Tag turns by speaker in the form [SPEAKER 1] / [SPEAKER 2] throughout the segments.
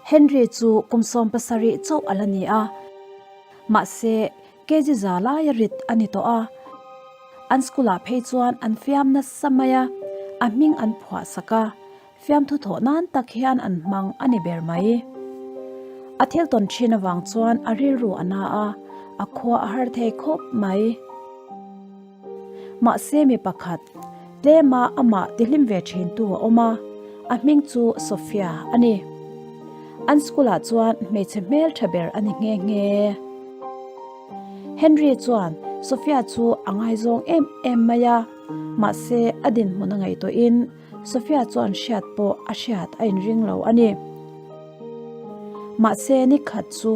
[SPEAKER 1] Henry chu kum 70 chauh a la ni a, mahse kg za laia rit a ni tawh a. An school ah phei chuan an fiam nasa mai a, a hming an phuah sak a, fiamthu thawh nan tak hian an hmang a ni ber mai. A thil tawn thin avang chuan a rilru a na a, a khua a har thei khawp mai. Mahse mi pakhat, tlema amah tihlim ve thintu a awm a, a hming chu Sophia a ni. An school ah chuan hmeichhe hmel tha ber a ni nghe nghe. Henry chuan Sophia chu a ngaizawng em em mai a, mahse a dinhmun a ngaihtuahin Sophia chuan hriat pawh a hriat a inring lo a ni. Mahse ni khat chu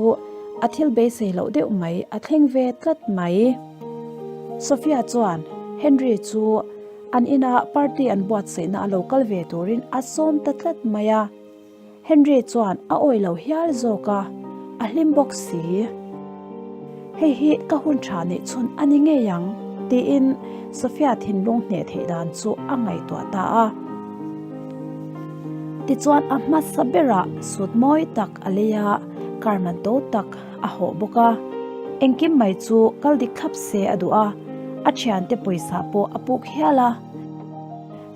[SPEAKER 1] a thil beisei loh deuh mai a thleng ve tlat mai. Sophia chuan Henry chu an ina party an buatsaihna a lo kal ve turin a sawm ta tlat mai a. Henry chuan a awih lo hial zawk a, a hlim bawk si. Hei hi ka hun tha neih chhun a ni ngei ang, tiin Sophia thinlung hneh theih dan chu a ngaihtuah ta a. Tichuan a hmasa berah sut mawi tak a lei a, car man to tak a hawh bawk a. Engkim mai chu kal dik thlap se a duh a, a thiante pawisa pawh a puk hial a.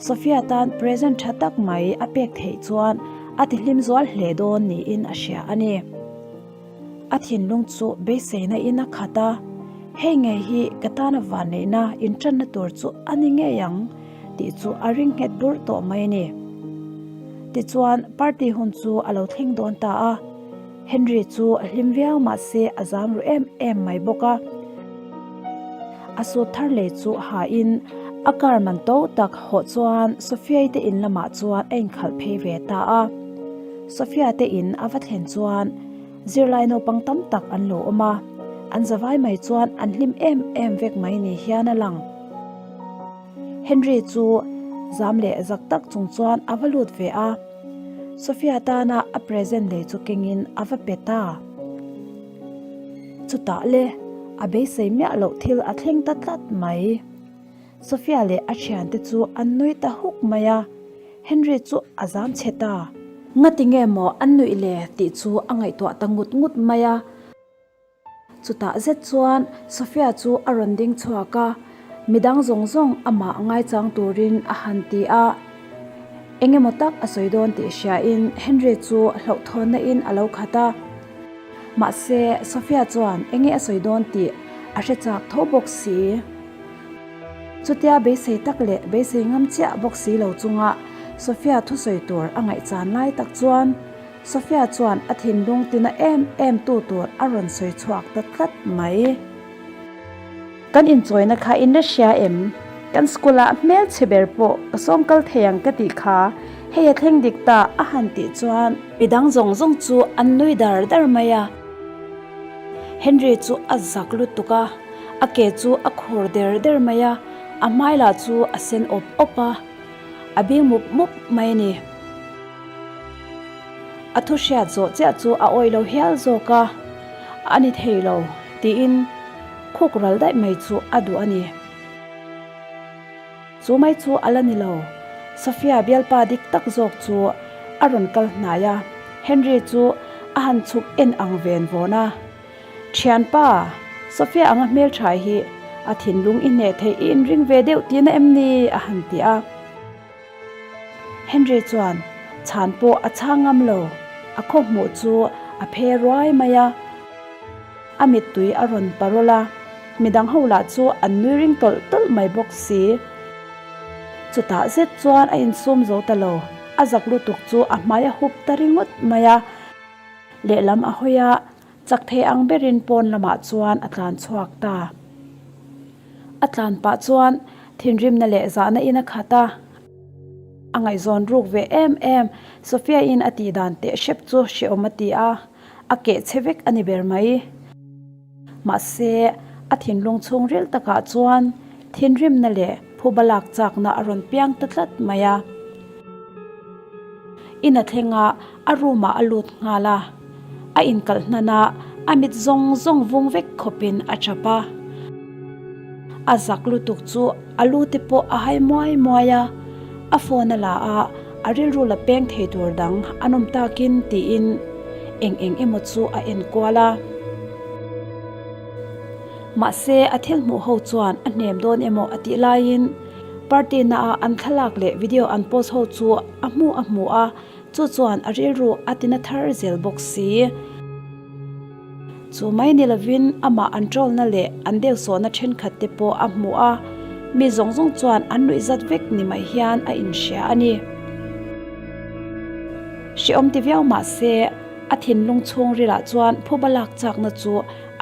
[SPEAKER 1] Sophia tan present tha tak mai a pek theih chuan a tihlim zual hle dawn niin a hria a ni. A thinlung chu beiseina in a khat a, hei ngei hi ka tana vanneihna inṭanna tur chu a ni ngei ang tih chu a ring nghet bur tawh mai a ni. Tichuan party hun chu a lo thleng dawn ta a, Henry chu a hlim viau mahse a zam ru em em mai bawk a. A suit thar lei chu ha in a car man to tak hawh chuan Sophia-i te in lamah chuan a inkhalh phei ve ta a. Sophia te in a va thlen chuan zirlai naupang tam tak an lo awm a, an zavai mai chuan an hlim em em vek mai ni hian a lang. Henry chu zam leh zak tak chung chuan a va lut ve a, Sophia tana a present lei chu kengin a va pe ta. Chutah le, a beisei miah loh thil a thleng ta tlat mai. Sophia leh a thiante chu an nui ta huk mai a, Henry chu a zam chhe ta. Ngati nge maw an nuih le tih chu a ngaihtuah ta ngut ngut mai a. Chutah zet chuan Sophia chu a rawn ding chhuak a, midang zawng zawng amah ngaichang turin a han ti a. Eng emaw tak a sawi dawn tih hriain Henry chu hlauhthawnna in a lo khat a. Mahse, Sophia chuan enge a sawi dawn tih a hre chak tho bawk si. Chutia beisei tak leh beisei ngam chiah bawk si lo chunga Sophia thusawi tur a ngaihchan lai tak chuan Sophia chuan a thinlung tina em em tu tur a rawn sawi chhuak ta tlat mai. Kan inchawina kha in la hria em? Kan school ah hmel chhe ber pawh ka sawm kal thei ang ka tih kha hei a thleng dik ta a han tih chuan midang zawng zawng chu an nui dar dar mai a. Henry chu a zak lutuk a, a ke chu a khur der der mai a, a hmai lah chu a sen awp awp a, a bing mup mup mai a ni. A thu hriat zawh chiah chu a awih lo hial zawk a, a ni thei lo tiin khuk ral daih mai chu a duh a ni. Chu mai chu a la ni lo, Sophia bialpa dik tak zawk chu a rawn kal hnai a, Henry chu a han chhuk en ang ven vawn a. Thianpa, Sophia anga hmeltha hi a thinlung i hneh theih i inring ve deuh tihna em ni? a han ti a. Henry chuan chhan pawh a chhang ngam lo, a khaw hmuh chu a phe ruai mai a, a mittui a rawn parawl a, midang ho lah chu an nui ring tawlh tawlh mai bawk si. Chutah zet chuan a insum zo ta lo, a zak lutuk chu a hmai a hup ta ringawt mai a, lehlam a hawi a, Chak thei ang berin pawn lamah chuan a tlan chhuak ta. A tlan pah chuan thinrimna leh zahna in a khat a, a ngaihzawn ruk ve em em. Sophia in a tih dan teh hrep chu hrehawm a ti a, a keh che vek a ni ber mai. Mahse, a thinlung chhungril takah chuan thinrimna leh phuba lak chakna a rawn piang ta tlat mai a. In a thleng a, a room ah a lut nghal a, a inkalh hnan a, a mit zawng zawng vung vek khawpin a chap a. A zak lutuk chu a lu te pawh a hai muai muai a, a phone a la a, a rilru la peng thei tur dang an awm takin tiin. Eng eng emaw chu a en kual a. Mahse, a thil hmuh ho chuan a hnem dawn emaw a tih laiin party na a an thlalak leh video an post ho chu a hmu a hmu a, chu chuan a rilru a tina thar zel bawk si. Chu mai ni lovin amah an trollna leh an deusawhna thenkhat te pawh a hmu a, mi zawng zawng chuan an nuih zat vek ni mai hian a inhria a ni. Hrehawm ti viau mah se, a thinlung chhungrilah chuan phuba lak chakna chu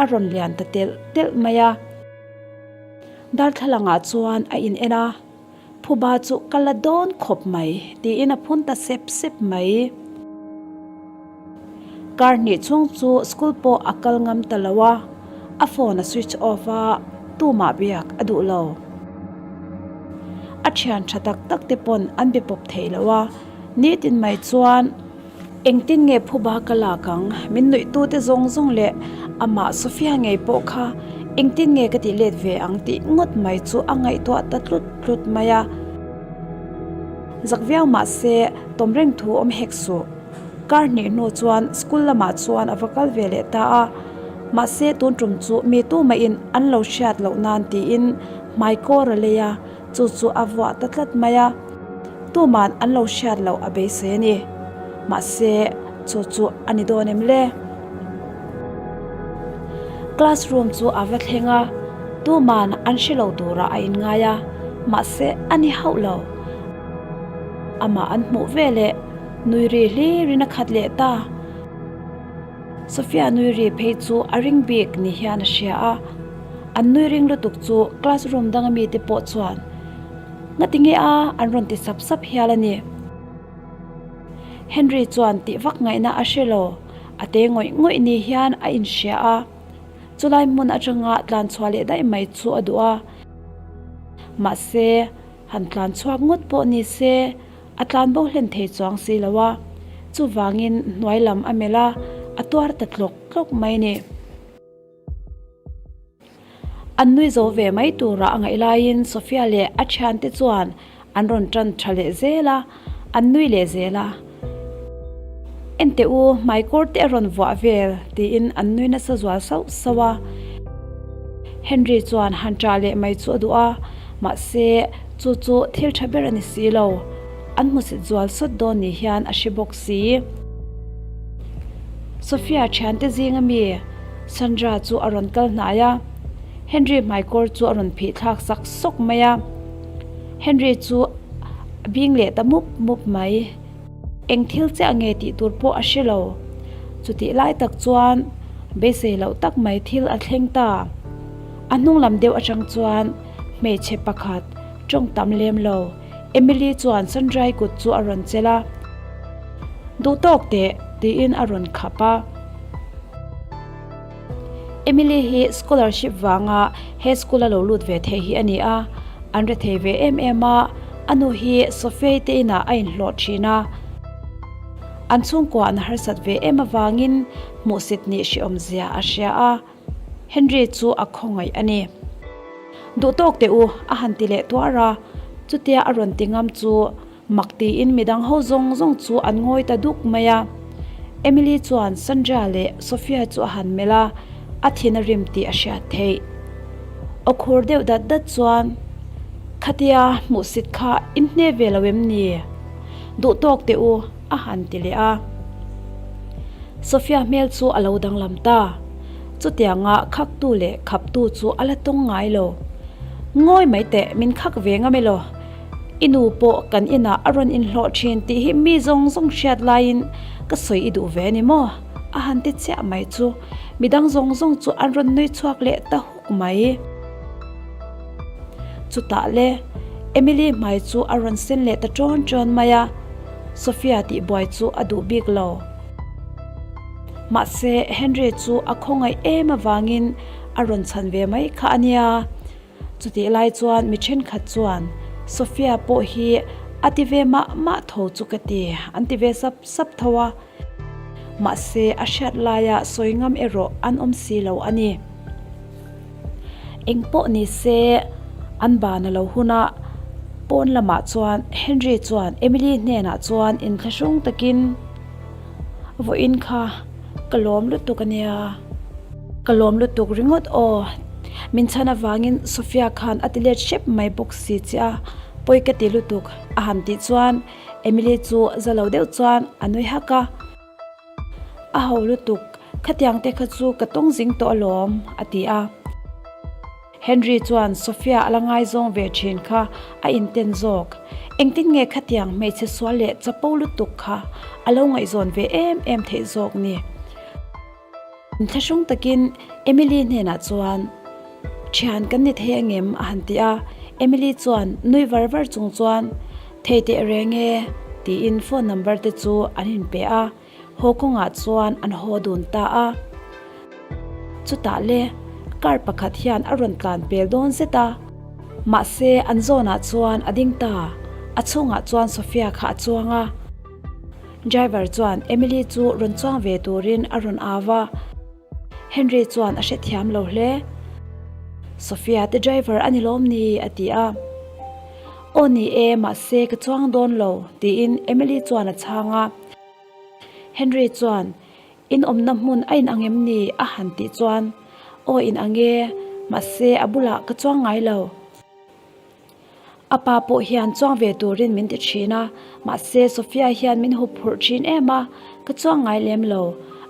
[SPEAKER 1] a rawn lian ta telh telh mai a. Darthlalangah chuan a in en a, Phuba chu ka la dawn khawp mai tiin a phun ta sep sep mai. Kar hnih chhung chu school pawh a kal ngam ta lo a, a phone a switch off a, tumah biak a duh lo. A thian tha tak tak te pawn an be pawp thei lo a, nitin mai chuan engtin nge phuba ka lak ang, min nuih tu te zawng zawng leh amah Sophia ngei pawh kha engtin nge ka tih let ve ang tih ngawt mai chu a ngaihtuah ta tlut tlut mai a. Zak viau mah se tawm reng thu awm hek suh. Kar hnih hnu chuan school lamah chuan a va kal ve leh ta a, mahse tun tum chu mi tumahin an lo hriat loh nan tiin hmai kawr a lei a, chu chu a vuah ta tlat mai a, tuman an lo hriat loh a beisei a ni. Mahse chu chu a ni dawn em le? Classroom chu a va thleng a, tuman an hre lo turah a inngai a, mahse a ni hauh lo. Amah an hmuh veleh nui ri hlirin a khat leh ta. Sophia nui ri phei chu a ring bik ni hian a hria a, an nui ring lutuk chu classroom danga mite pawh chuan Ngati nge a? an rawn ti sap sap hial a ni. Henry chuan tih vak ngaihna a hre lo, a te ngawih ngawih ni hian a inhria a, chulai hmun atanga tlan chhuah leh daih mai chu a duh a. Mahse, han tlan chhuak ngawt pawh ni se, a tlan bo hlen thei chuang si lo a, chuvangin hnuai lam a melh a, a tuar ta tlawk tlawk mai ni. An nui zo ve mai tura a ngaih laiin Sophia leh a thiante chuan an rawn tan tha leh zel a, an nui leh zel a. Enteh u, hmaikawr te a rawn vuah vel tiin an nui nasa zual sauh sauh a. Henry chuan han ṭah leh mai chu a duh a, mahse chu chu thil ṭha ber a ni si lo. An hmusit zual sawt dawn ni hian a hre bawk si. Sophia thiante zinga mi Sandra chu a rawn kal hnai a, Henry hmaikawr chu a rawn phih thlak sak sawk mai a. Henry chu a bing leh ta mup mup mai. Eng thil chiah nge tih tur pawh a hre lo. Chutih lai tak chuan beisei loh tak mai thil a thleng ta. A hnung lam deuh atang chuan hmeichhe pakhat tawng tam lem lo Emily chuan Sandra-i kut chu a rawn chelh a. Duh tawk teh tiin a rawn khap a. Emily hi scholarship vanga he school a lo lut ve thei hi a ni a, an re thei ve em em a, a nu hi Sophia-i te inah a inhlawh thin a. An chhungkua an harsat ve em avangin hmuhsit nih hrehawm zia a hria a, Henry chu a khawngaih a ni. Duh tawk teh u, a han ti leh tuar a, chutia a rawn ti ngam chu Mak tiin midang ho zawng zawng chu an ngawi ta duk mai a. Emily chuan Sandra leh Sophia chu a han melh a, a thin a rim tih a hriat theih. Aw khur deuh dat dat chuan, Khatia hmuhsit kha in hne ve lo em ni? Duh tawk teh u, a han ti leh a. Sophia hmel chu a lo danglam ta. Chutianga khaktu leh khaptu chu a la tawng ngai lo. Ngawi mai teh, min khak ve ngam elaw? I nu pawh kan inah a rawn inhlawh thin tih hi mi zawng zawng hriat laiin ka sawi i duh ve a ni maw? A han ti chiah mai chu midang zawng zawng chu an rawn nui chhuak leh ta huk mai. Chutah le Emily hmai chu a rawn sen leh ta ṭawn ṭawn mai a, Sophia tihbuai chu a duh bik lo. Mahse Henry chu a khawngaih em avangin a rawn chhan ve mai kha a nia. Chutih lai chuan mi thenkhat chuan, Sophia pawh hi a ti ve mah mah tho chu ka ti, an ti ve sap sap tho a. Mahse, a hriat laia sawi ngam erawh an awm si lo a ni. Eng pawh ni se, an ban a lo hun a, pawn lamah chuan Henry chuan Emily hnenah chuan inthlahrung takin, Vawiin kha. Ka lawm lutuk a nia. Ka lawm lutuk ringawt aw. Min chhan avangin Sophia khan a ti let hrep mai bawk si che a, pawi ka ti lutuk a han tih chuan Emily chu za lo deuh chuan a nui hak a. A ho lutuk, khatiang te kha chu ka tawng zing tawh alawm a ti a. Henry chuan Sophia a la ngaizawng ve thin kha a inten zawk. Engtin nge khatiang hmeichhe sual leh chapo lutuk kha a lo ngaihzawn ve em em theih zawk ni? Inthlahrung takin Emily hnenah chuan, Thian kan ni thei angem? a han ti a. Emily chuan nui var var chung chuan, Thei teh reng e, tiin phone number te chu an inpe a. Haw kawngah chuan an haw dun ta a. Chutah le, car pakhat hian a rawn tlan pel dawn zet a. Mahse, an zawnah chuan a ding ta. A chhungah chuan Sophia kha a chuang a. Driver chuan Emily chu rawn chuang ve turin a rawn au a. Henry chuan a hrethiam lo hle. Sophia te driver a ni lawm ni? a ti a. Aw ni e, mahse ka chuang dawn lo, tiin Emily chuan a chhang a. Henry chuan, In awmna hmun a inang em ni? a han tih chuan, Aw inang e, mahse a bulah ka chuang ngai lo. A pa pawh hian chuang ve turin min ti thin a, mahse Sophia hian min hup phurh thin em a, ka chuang ngai lem lo.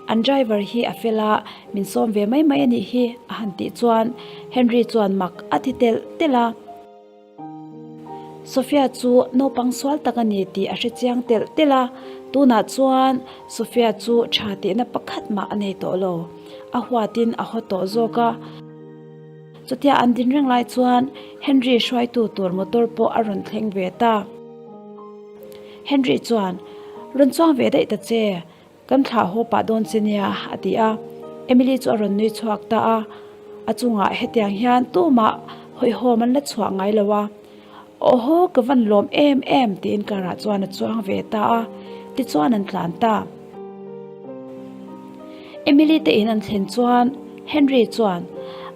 [SPEAKER 1] An driver hi a fel a, min sawm ve mai mai a nih hi, a han tih chuan Henry chuan mak a ti telh telh a. Sophia chu naupang sual tak a ni tih a hre chiang telh telh a, tunah chuan Sophia chu tha tihna pakhat mah a nei tawh lo. A huatin a haw tawh zawk a. Chutia an din reng lai chuan Henry hruaitu tur motor pawh a rawn thleng ve ta. Henry chuan, Rawn chuang ve daih ta che, kan thlah haw pah dawn che nia, a ti a. Emily chu a rawn nui chhuak ta a, a chungah hetiang hian tumah hawihhawm an la chhuah ngai lo a. Awhaw, ka van lawm em em, tiin car ah chuan a chuang ve ta a, tichuan an tlan ta. Emily te in an thlen chuan Henry chuan,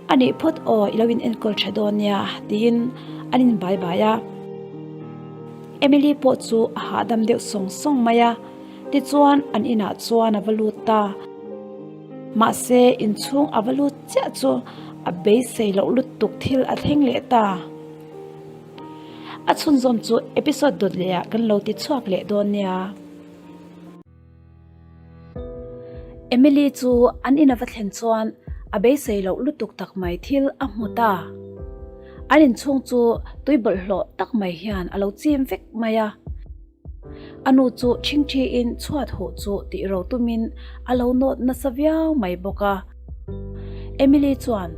[SPEAKER 1] A nih phawt aw, i lo in enkawl tha dawn nia, tiin an in bai bai a. Emily pawh chu a hahdam deuh sawng sawng mai a, tichuan an inah chuan a va lut ta. Mahse, inchhung a va lut chiah chu a beisei loh lutuk thil a thleng leh ta. A chhunzawm chu episode dawt leh ah kan lo ti chhuak leh dawn nia. Emily chu an in a va thlen chuan a beisei loh lutuk tak mai thil a hmu ta. An inchhung chu tui bawlhhlawh tak mai hian a lo chim vek mai a. A nu chu chhingṭhiin chhuat huh chu tih ro tumin a lo nawt nasa viau mai bawk a. Emily chuan,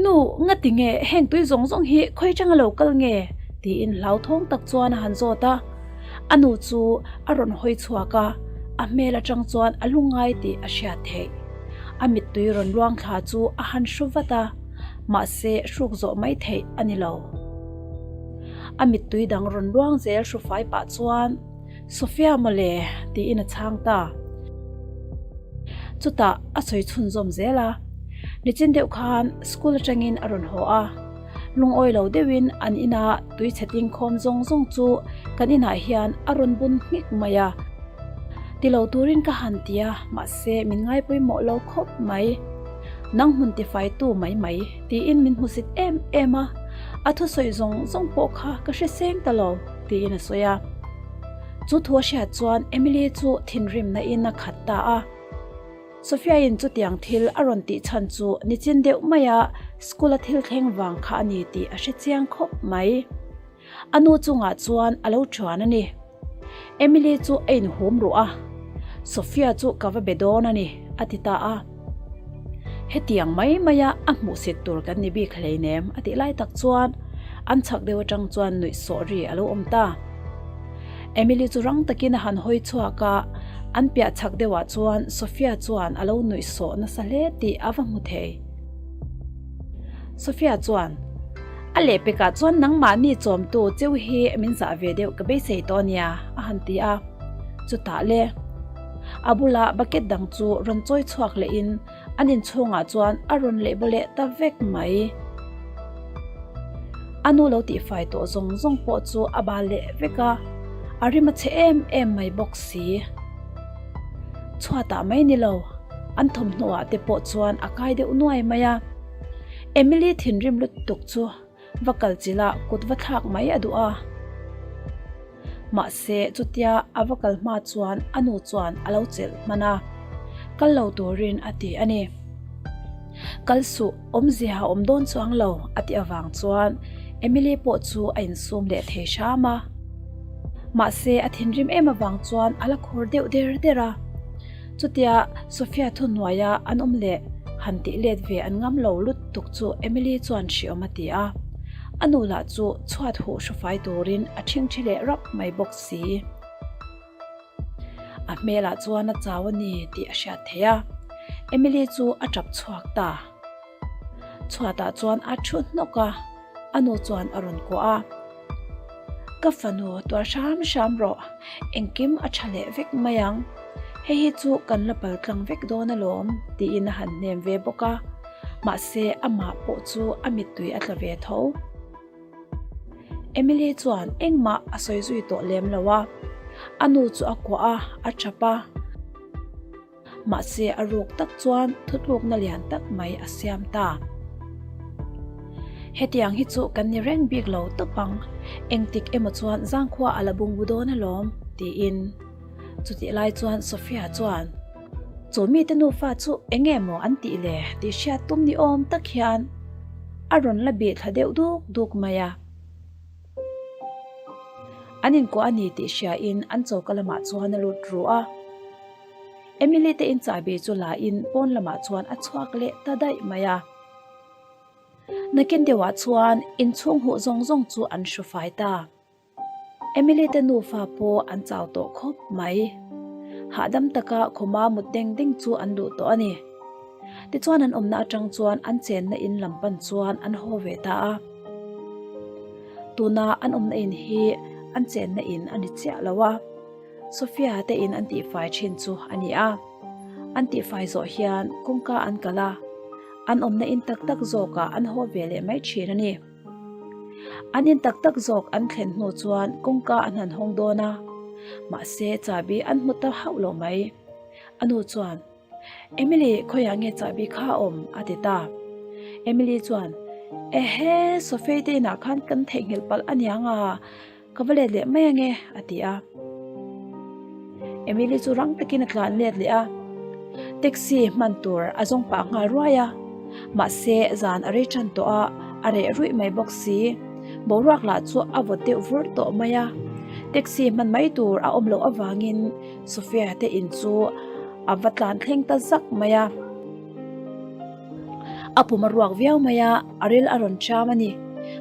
[SPEAKER 1] Nu, ngati nge heng tui zawng zawng hi khawi atanga lo kal nge? tiin hlauthawng tak chuan a han zawt a. A nu chu a rawn hawi chhuak a, a hmel atang chuan a lungngai tih a hriat theih. A mittui rawn luang thla chu a han hru vat a, mahse hruk zawh mai theih a ni lo. A mittui dang rawn luang zel hru fai pah chuan, Sophia mawle, tiin a chhang ta. Chutah a sawi chhunzawm zel a, Nichin deuh khan school atangin a rawn haw a, lungawi lo deuhin an ina tui chhe tling khawm zawng zawng chu kan inah hian a rawn bun nghek mai a. Ti lo turin ka han ti a, mahse min ngai pawimawh lo khawp mai. Nang hmun tifaitu mai mai tiin min hmusit em em a, a thusawi zawng zawng pawh kha ka hre seng ta lo tiin a sawi a. Chu thu a hriat chuan Emily chu thinrimna in a khat ta a. Sophia-in chutiang thil a rawn tih chhan chu nichin deuh maia school-a thil thleng vang kha a ni tih a hre chiang khawp mai. A nu chungah chuan a lo ṭhuan a ni. Emily chu a inhum ruh a, Sophia chu ka va be dawn a ni, a ti ta a. Hetiang mai maia a hmuhsit tur kan ni bik hleinem, a tih lai tak chuan an chhak deuh atang chuan nuih sawh ri a lo awm ta. Emily chu rang takin a han hawi chhuak a, an piah chhak deuhah chuan Sophia chuan a lo nuih sawh nasa hle tih a va hmu thei. Sophia chuan, A lehpekah chuan nangmahni chawmtu cheu hi min zah ve deuh ka beisei tawh ania, a han ti a. Chutah le, a bulah bucket dang chu rawn chawi chhuak lehin an inchhungah chuan a rawn lehbaw leh ta vek mai. A nu lo tihfai tawh zawng zawng pawh chu a bal leh vek a, a rim a chhe em em mai bawk si. Chhuatah mai ni lo. An thawmhnaw ah te pawh chuan a kai deuh nuai mai a. Emily thinrim lutuk chu va kal chilh a kut va thlak mai a duh a. Mahse chutia a va kal hma chuan a nu chuan a lo chelh hman a, kal lo turin a ti a ni. Kal suh, awmzia a awm dawn chuang lo a tih avang chuan Emily pawh chu a insum leh thei hram a. Mahse a thinrim em avang chuan a la khur deuh der der a. Chutia Sophia thuhnuaia an awm leh han tih let ve an ngam lo lutuk chu Emily chuan hriawm a ti a. A nu lah chu chhuat huh hrufai turin a ṭhingṭhi leh rap mai bawk si. A hmelah chuan a chau a ni tih a hriat theih a, Emily chu a ṭap chhuak ta. Chhuatah chuan a ṭhu hnawk a, a nu chuan a rawn kuah a. Ka fanu tuar hram hram rawh, engkim a ṭha leh vek mai ang. Hei hi chu kan la pal tlang vek dawn alawm tiin a han hnem ve bawk a, mahse amah pawh chu a mittui a tla ve tho. Emily chuan engmah a sawi zui tawh lem lo a, a nu chu a kuah a, a ṭap a. Mahse a ruk tak chuan thutlukna lian tak mai a siam ta. Hetiang hi chu kan ni reng bik lo tawp ang, engtik emaw chuan zangkhua a la bungbu dawn alawm, tiin. Chutih lai chuan Sophia chuan, Chu mite nufa chu eng nge maw an tih le tih hriat tum ni awm tak hian a rawn la bih thla deuh duk duk mai a. An inkuah a ni tih hriain an choka lamah chuan a lut ru a. Emily te in chahbi chu la in pawn lamah chuan a chhuak leh ta daih mai a. Nakin deuhah chuan inchhung huh zawng zawng chu an hru fai ta. Emily te nufa pawh an chau tawh khawp mai. Hahdam taka khawma mut deng deng chu an duh tawh a ni. Tichuan an awmna atang chuan an chenna in lam pan chuan an haw ve ta a. Tuna an awmna in hi an chenna in a ni chiah lo a. Sophia te in an tihfai thin chu a ni a. An tihfai zawh hian kawngka an kal a, an awmna in tak tak zawkah an haw ve leh mai thin a ni. An in tak tak zawk an thlen hnu chuan kawngka an han hawng dawn a, mahse chahbi an hmu ta hauh lo mai. A nu chuan, Emily, khawiah nge chahbi kha a awm? a ti ta. Emily chuan, Ehe, Sophie te inah khan kan theihnghilh palh aniang a, Ka va let leh mai ange, a ti a. Emily chu rang takin a tlan let leh a. Taxi hman tur a zawng pah nghal ruai a. Mahse, zan a rei tan tawh a, a reh ruih mai bawk si. Boruak lah chu a vawt deuh vur tawh mai a. Taxi hman mai tur a awm loh avangin Sophia te in chu a va tlan thleng ta zak mai a. A pum a ruak viau mai a, a ril a rawn cham a ni.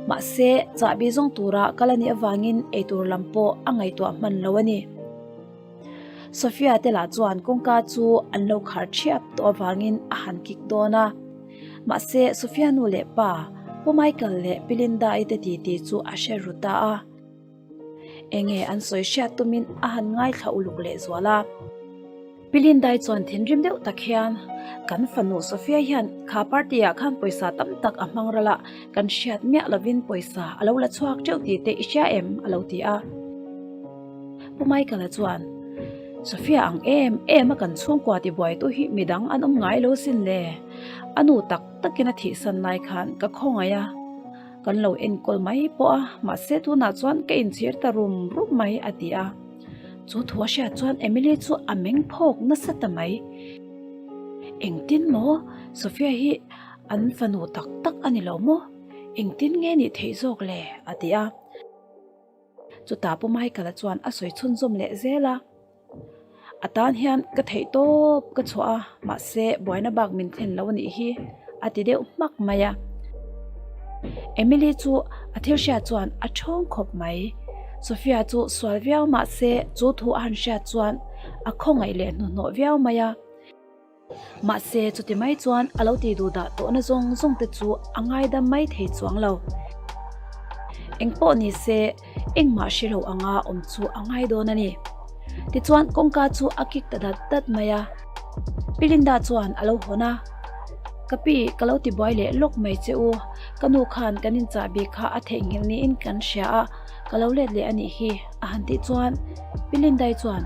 [SPEAKER 1] Mahse, chahbi zawng tura kal a nih avangin eitur lam pawh a ngaihtuah hman lo a ni. Sophia te lah chuan kawngka chu an lo khar thiap tawh avangin a han kik dawn a. Mahse, Sophia nu leh pa, Pu Michael leh Pi Linda-i te titi chu a hre ru ta a. Enge an sawi hriat tumin a han ngaithla uluk leh zual a. Pi Lindai chuan thinrim deuh tak hian, Kan fanu Sophia hian kha party ah khan pawisa tam tak a hmang ral a, kan hriat miah lovin pawisa a lo la chhuak teuh tih te i hria em? a lo ti a. Pu Michael-a chuan, Sophia ang em em a kan chhungkua tibuaitu hi midang an awm ngai lo sin le, a nu tak takin a thihsan lai khan ka khawngaih a, Kan lo enkawl mai pawh a, mahse tunah chuan ka inchhir ta rum rum mai a ti a. Chu thu a hriat chuan Emily chu a meng phawk nasa ta mai. Engtin maw? Sophia hi an fanu tak tak a ni lo maw? Engtin nge nih theih zawk le? a ti a. Chutah Pu Michael-a chuan a sawi chhunzawm leh zel a. A tan hian ka theih tawp ka chhuah a, mahse buaina bak min thlen lo a nih hi a ti deuh hmak mai a. Emily chu a thil hriat chuan a thawng khawp mai. Sophia chu sual viau mahse chu thu a han hriat chuan a khawngaih leh hnuhnawh viau mai a. Mahse, chuti mai chuan a lo ti duh dah tawhna zawng zawng te chu a ngaidam mai thei chuang lo. Engpawh ni se, engmah hre lo anga awm chu a ngai dawn a ni. Tichuan, kawngka chu a kik ta dat dat mai a. Pi Linda chuan a lo hawn a, Ka pi, ka lo ti buai leh lawk mai che u. Ka nu khan kan inchahbi kha a theihnghilh niin kan hria a, ka lo let leh a nih hi. A han tih chuan Pi Lindai chuan,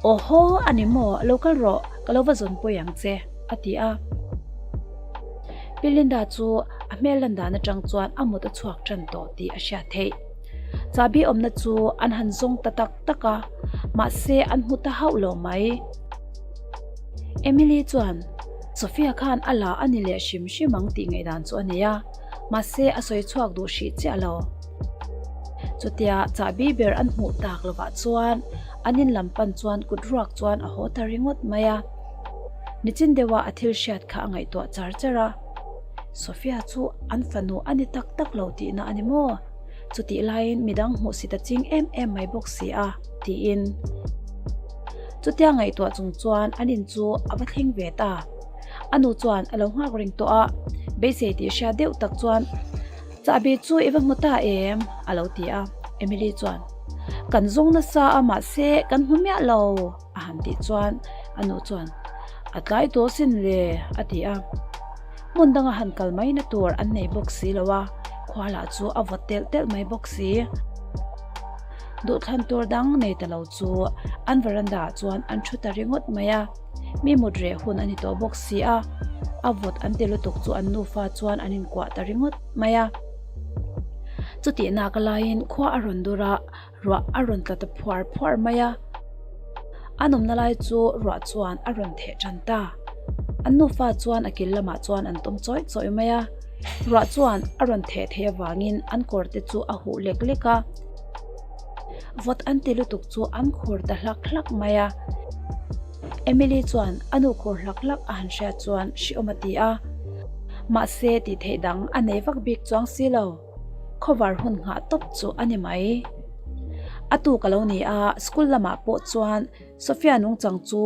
[SPEAKER 1] Awhaw a ni maw, lo kal rawh, ka lo va zawn pawi ang che. A ti a. Pi Linda chu a hmel lan dan atang chuan a mut a chhuak tan tawh tih a hriat theih. Chahbi awmna chu an han zawng ta tak tak a, mahse an hmu ta hauh lo mai. Emily chuan Sophia khan a la a ni leh hrim hrim ang tih ngaihdan chu a nei a, mahse a sawi chhuak duh hrih chiah lo. Chutia chahbi ber an hmuh tak lovah chuan an in lam pan chuan kut ruak chuan a haw ta ringawt mai a. Nichin deuha a thil hriat kha a ngaihtuah char char a, Sophia chu an fanu a ni tak tak lo tihna a ni maw? Chutih laiin midang hmuhsit a ching em em mai bawk si a, tiin. Chutia ngaihtuah chung chuan an in chu a va thleng ve ta. A nu chuan a lo nghak reng tawh a, beisei tih hriat deuh tak chuan, Chahbi chu i va hmu ta em? a lo ti a. Emily chuan, Kan zawng nasa a mahse kan hmu miah lo. A han tih chuan a nu chuan, A tlai tawh sin le, a ti a. Hmun danga han kal mai na tur an nei bawk si lo a, khua lah chu a vawt telh telh mai bawk si. Duhthlan tur dang nei ta lo chu an veranda ah chuan an thu ta ringawt mai a, mi mut reh hun a ni tawh bawk si a, a vawt an ti lutuk chu an nufa chuan an inkuah ta ringawt mai a. Chutih nak laiin khua a rawn dur a, Ruah a rawn tla ta phuar phuar mai a, an awmna lai chu ruah chuan a rawn theh tan ta. An nufa chuan a kil lamah chuan an tawm chawih chawih mai a, ruah chuan a rawn theh theih avangin an kawr te chu a huh lek lek a, vawt an ti lutuk chu an khur ta hlak hlak mai a. Emily chuan a nu khur hlak hlak a han hriat chuan hriawm a ti a, mahse tih theih dang a nei vak bik chuang si lo. Khawvar hun nghah tawp chu a ni mai. A tuk a lo ni a, school lamah pawh chuan Sophia nungchang chu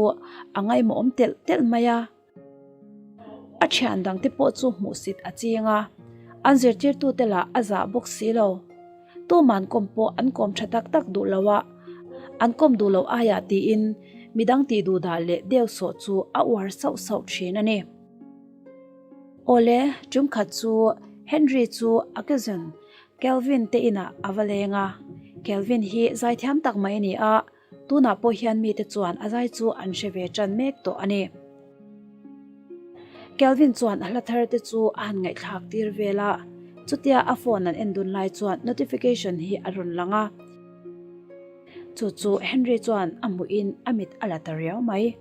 [SPEAKER 1] a ngaimawhawm telh telh mai a. A thian dangte pawh chu hmuhsit a ching a, an zirtirtute lah a zah bawk si lo. Tuman kawm pawh an kawm tha tak tak duh lo a, an kawm duh loh aiah tiin midang tih duh dah leh deuh sawh chu a uar sauh sauh thin a ni. Awle, tum khat chu Henry chu a cousin Kelvin te inah a va leng a. Kelvin hi zaithiam tak mai a ni a, tunah pawh hian mite chuan a zai chu an hre ve tan mek tawh a ni. Kelvin chuan a hla thar te chu a han ngaihthlak tir vel a, chutia a phone an en dun lai chuan notification hi a rawn lang a. Chu chu Henry chuan a hmuhin a mit a la ta riau mai.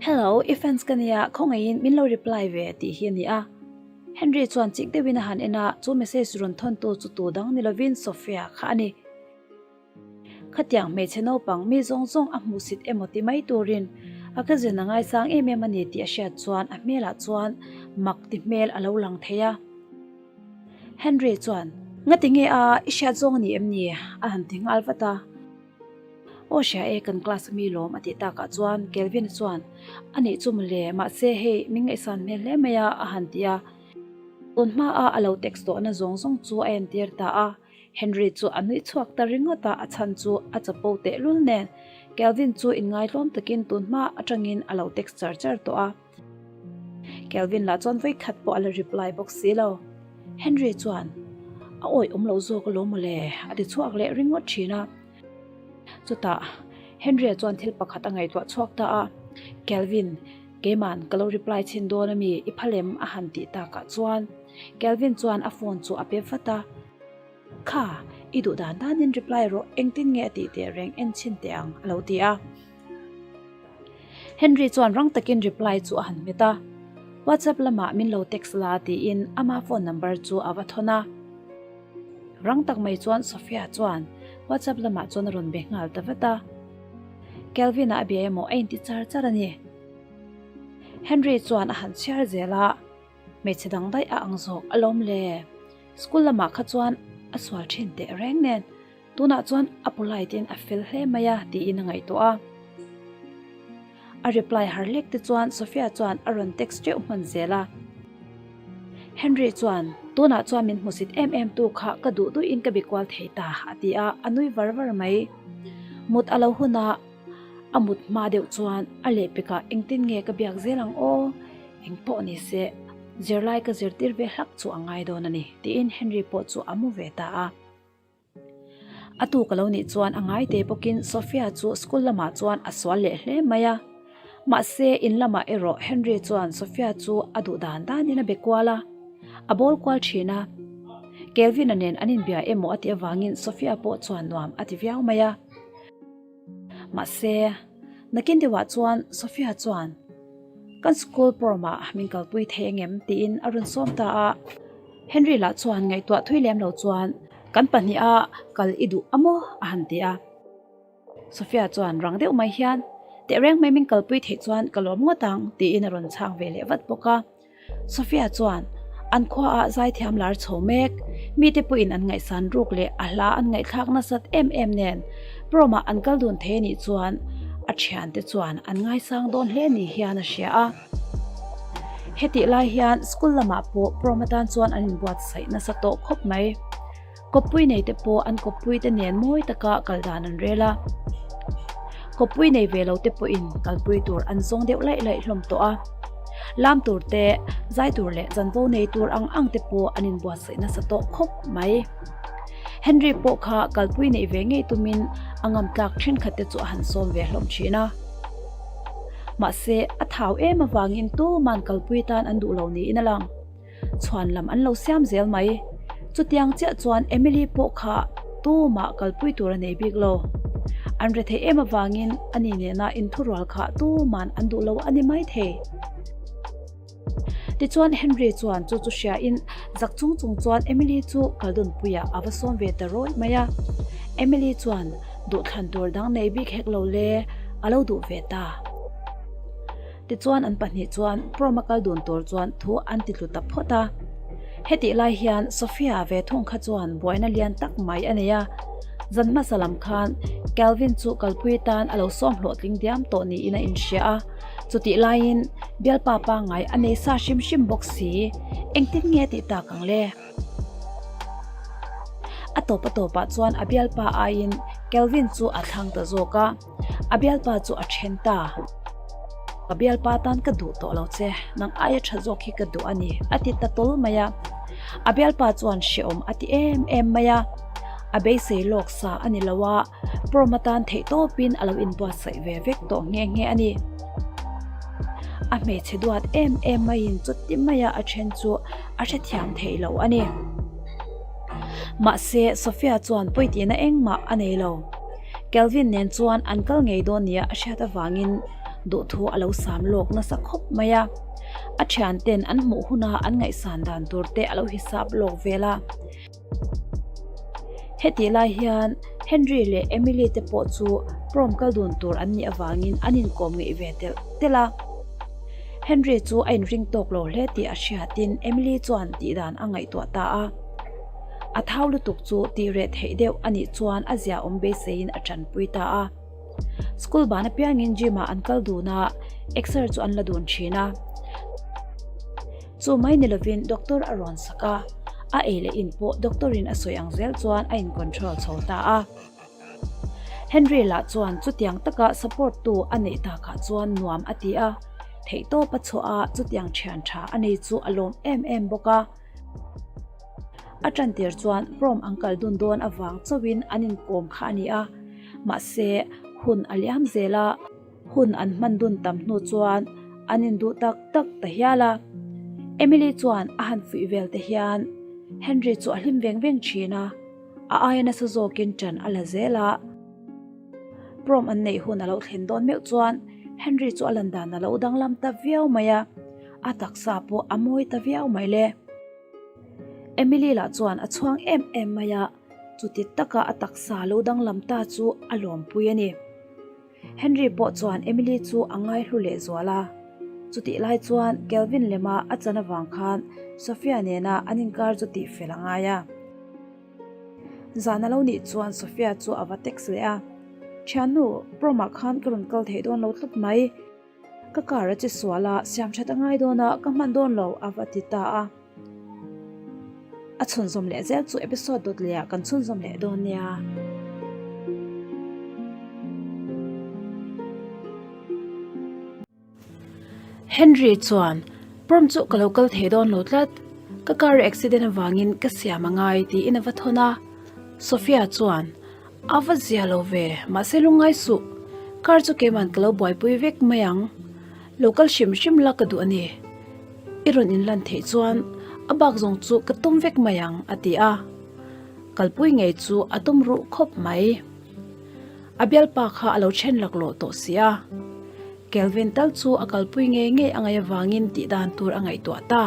[SPEAKER 1] Hello, i fans ka nia, khawngaihin min lo reply ve tih hi a ni a. Henry chuan chik deuhin a han en a, chu message rawn thawntu chu tu dang ni lovin Sophia kha a ni. Khatiang hmeichhe naupang mi zawng zawng a hmuhsit emaw ti mai turin a cousin a ngaisang em em a ni tih a hriat chuan a hmelah chuan mak ti hmel a lo lang thei a. Henry chuan, Ngati nge a, i hriat zawng a ni em ni? a han ti nghal vat a. Aw hria e, kan class ami lawm a tih takah chuan Kelvin chuan a nih chu mawle, mahse hei min ngaihsan hmel hle mai a a han ti a. Tun hmaa a lo text tawhna zawng zawng chu a entir ta a, Henry chu a nuih chhuak ta ringawt a, a chhan chu a chapo tehlul nen Kelvin chu inngaitlawm takin tun hma atangin a lo text char char tawh a. Kelvin lah chuan vawikhat pawh a la reply bawk si lo. Henry chuan, A awih awm lo zawk alawm mawle, a ti chhuak leh ringawt thin a. Chutah Henry-a chuan thil pakhat a ngaihtuah chhuak ta a, Kelvin, keiman ka lo reply chhin dawn ami, i phal em? a han tih takah chuan Kelvin chuan a phone chu a pe vat a. Kha, i duh dan danin reply rawh, engtin nge a tih teh reng en chhin teh ang, a lo ti a. Henry chuan rang takin reply chu a han hmet a, WhatsApp lamah min lo text la tiin ama phone number chu a va thawn a. Rang tak mai chuan Sophia chuan WhatsApp lamah chuan a rawn be nghal ta vat a. Kelvin-a a bia emaw a inti char char a ni. Henry chuan a han chhiar zel a, hmeichhe dang daih a ang zawk alawm le. School lamah kha chuan a sual thin teh reng nen. Tunah chuan a polite in a fel hle mai a tiin a ngaihtuah a. A reply har lek te chuan Sophia chuan a rawn text teuh hman zel a. Henry chuan, Tunah chuan min hmusit em em tu kha ka duh duhin ka bi kual thei ta a ti a, a nui var var mai. Mut a lo hun a, a mut hma deuh chuan a lehpekah engtin nge ka biak zel ang aw, eng pawh ni se, zirlai ka zirtir ve hlak chu a ngai dawn a ni tiin Henry pawh chu a mu ve ta a. A tuk a lo nih chuan a ngai te bawkin Sophia chu school lamah chuan a sual leh hle mai a. Mahse, in lamah erawh Henry chuan Sophia chu a duh dan danin a be kual a, a bawl kual thin a. Kelvin-a nen an inbia emaw a tih avangin Sophia pawh chuan nuam a ti viau mai a. Mahse, nakin deuhah chuan Sophia chuan, Kan school prom-ah min kalpui thei angem? tiin a rawn sawm ta a. Henry lah chuan ngaihtuah thui lem lo chuan, Kan pahniha kal i duh a maw? a han ti a. Sophia chuan rang deuh mai hian, Tehreng mai min kalpui theih chuan ka lawm ngawt ang, tiin a rawn chhang ve leh vat bawk a. Sophia chuan an khuaah zaithiam lar chho mek, mite pawhin an ngaihsan ruk leh a hla an ngaihthlak nasat em em nen prom-ah an kal dun thei anih chuan a thiante chuan an ngaisang dawn hle ni hian a hria a. Hetih lai hian school lamah pawh prom atan chuan an inbuatsaih nasa tawh khawp mai. Kawppui nei te pawh an kawppui te nen mawi taka kal dan an rel a. Kawppui nei ve lo te pawhin kalpui tur an zawng deuh laih laih hlawm tawh a. Lam tur te, zai tur leh chanvo nei tur ang ang te pawh an inbuatsaih nasa tawh khawp mai. Henry pawh kha kalpui neih ve ngei tumin a ngam tlak thenkhat te chu a han sawm ve hlawm thin a. Mahse, a thau em avangin tuman kalpui tan an duh lo niin a lang. Chhuan lam an lo siam zel mai. Chutiang chiah chuan Emily pawh kha tumah kalpui tur a nei bik lo. An re theih em avangin ani nena inthurual kha tuman an duh lo a ni mai thei. Tichuan Henry chuan chu chu hriain zak chung chung chuan Emily chu kaldunpuiah a va sawm ve ta rawih mai a. Emily chuan duhthlan tur dang nei bik hek lo le, a lo duh ve ta. Tichuan an pahnih chuan prom a kal dun tur chuan thu an ti tlu ta phawt a. Hetih lai hian Sophia ve thung kha chuan buaina lian tak mai a nei a, zan hmasa lam khan Calvin chu kalpui tan a lo sawm hlawhtling diam tawh niin a inhria a, chutih laiin bialpa pangngai a nei sa hrim hrim bawk si, engtin nge tih tak ang le? A tawp a tawpah chuan a bialpa aiin Calvin chu a thlang ta zawk a. A bialpa chu a then ta. Ka bialpa tan ka duh tawh lo che, nang aia tha zawk hi ka duh a ni, a ti ta tawl mai a. A bialpa chuan hrehawm a ti em em mai a. A beisei lawk sa a ni lo a, prom atan theih tawpin a lo inbuatsaih ve vek tawh nghe nghe a ni. A hmeichhe duat em em maiin chuti maia a then chu a hrethiam thei lo a ni. Mahse, Sophia chuan pawitihna engmah a nei lo. Kelvin nen chuan an kal ngei dawn nia a hriat avangin duhthu a lo sam lawk nasa khawp mai a. A thianten an hmuh huna an ngaihsan dan tur te a lo hisap lawk vel a. Hetih lai hian Henry leh Emily te pawh chu prom kal dun tur an nih avangin an inkawm ngeih ve telh telh a. Henry chu a inring tawk lo hle tih a hriatin Emily chuan tihdan a ngaihtuah ta a. A thau lutuk chu tih reh theih deuh a nih chuan a zia awm beiseiin a tanpui ta a. School ban apiangin gym ah an kal dun a, exer chu an la dun thin a. Chu mai ni lovin doctor a rawn sak a, a ei leh in pawh doctor in a sawi ang zel chuan a in control chho ta a. Henry lah chuan chutiang taka support tu a neih takah chuan nuam a ti a, theihtawp a chhuah a chutiang thian tha a nei chu a lawm em em bawk a. A tantir chuan prom an kal dun dawn avang chauhin an inkawm kha a ni a, mahse hun a liam zel a, hun an hman dun tam hnu chuan an induh tak tak ta hial a. Emily chuan a han fuih vel te hian Henry chu a hlim veng veng thin a, a aia nasa zawkin ṭan a la zel a. Prom an neih hun a lo thlen dawn meuh chuan Henry chu a lan dan a lo danglam ta viau mai a. A taksa pawh a mawi ta viau mai le. Emily lah chuan a chhuang em em mai a, chuti taka a taksa lo danglam ta chu a lawmpui a ni. Henry pawh chuan Emily chu a ngaihlu leh zual a, chutih lai chuan Kelvin lema a chan avang khan Sophia nena an inkar chu tihfel a ngai a. Zan a lo nih chuan Sophia chu a va text leh a, Thiannu, prom ah khan ka rawn kal theih dawn lo tlat mai. Ka car a che sual a, siam that a ngai dawn a, ka hman dawn lo a va ti ta a. A chhunzawm leh zel chu episode dawt leh ah kan chhunzawm leh dawn nia. Henry chuan, Prom chu ka lo kal thei dawn lo tlat, ka car accident avangin ka siam a ngai tiin a va thawn a. Sophia chuan, A va zia lo ve, mahse lungngai suh. Car chu keiman ka lo buaipui vek mai ang. Lo kal hrim hrim la ka duh a ni. I rawn inlan theih chuan a bak zawng chu ka tum vek mai ang, a ti a. Kalpui ngei chu a tum ruh khawp mai. A bialpa kha a lo then laklawh tawh si a. Kelvin tal chu a kalpui ngei ngei a ngaih avangin tih dan tur a ngaihtuah ta.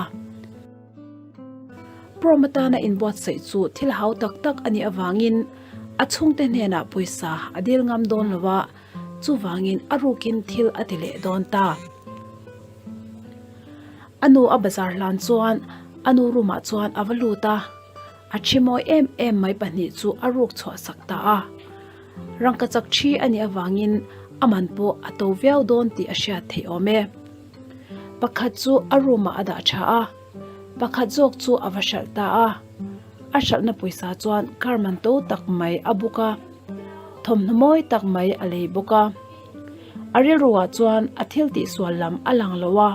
[SPEAKER 1] Prom atana inbuatsaih chu thil hau tak tak a nih avangin a chhungte hnenah pawisa a dil ngam dawn lo a, chuvangin a rukin thil a ti leh dawn ta. A nu a bazar hlan chuan a nu room ah chuan a va lut a, a thi mawi em em mai pahnih chu a ruk chhuah sak ta a. Rangkachak thi a nih avangin a man pawh a to viau dawn tih a hriat theih awm e. Pakhat chu a room ah a dah tha a, pakhat zawk chu a va hralh ta a. A hralhna pawisa chuan car man to tak mai a buk a, thawmhnaw mawi tak mai a lei bawk a. A rilruah chuan a thil tihsual lam a lang lo a,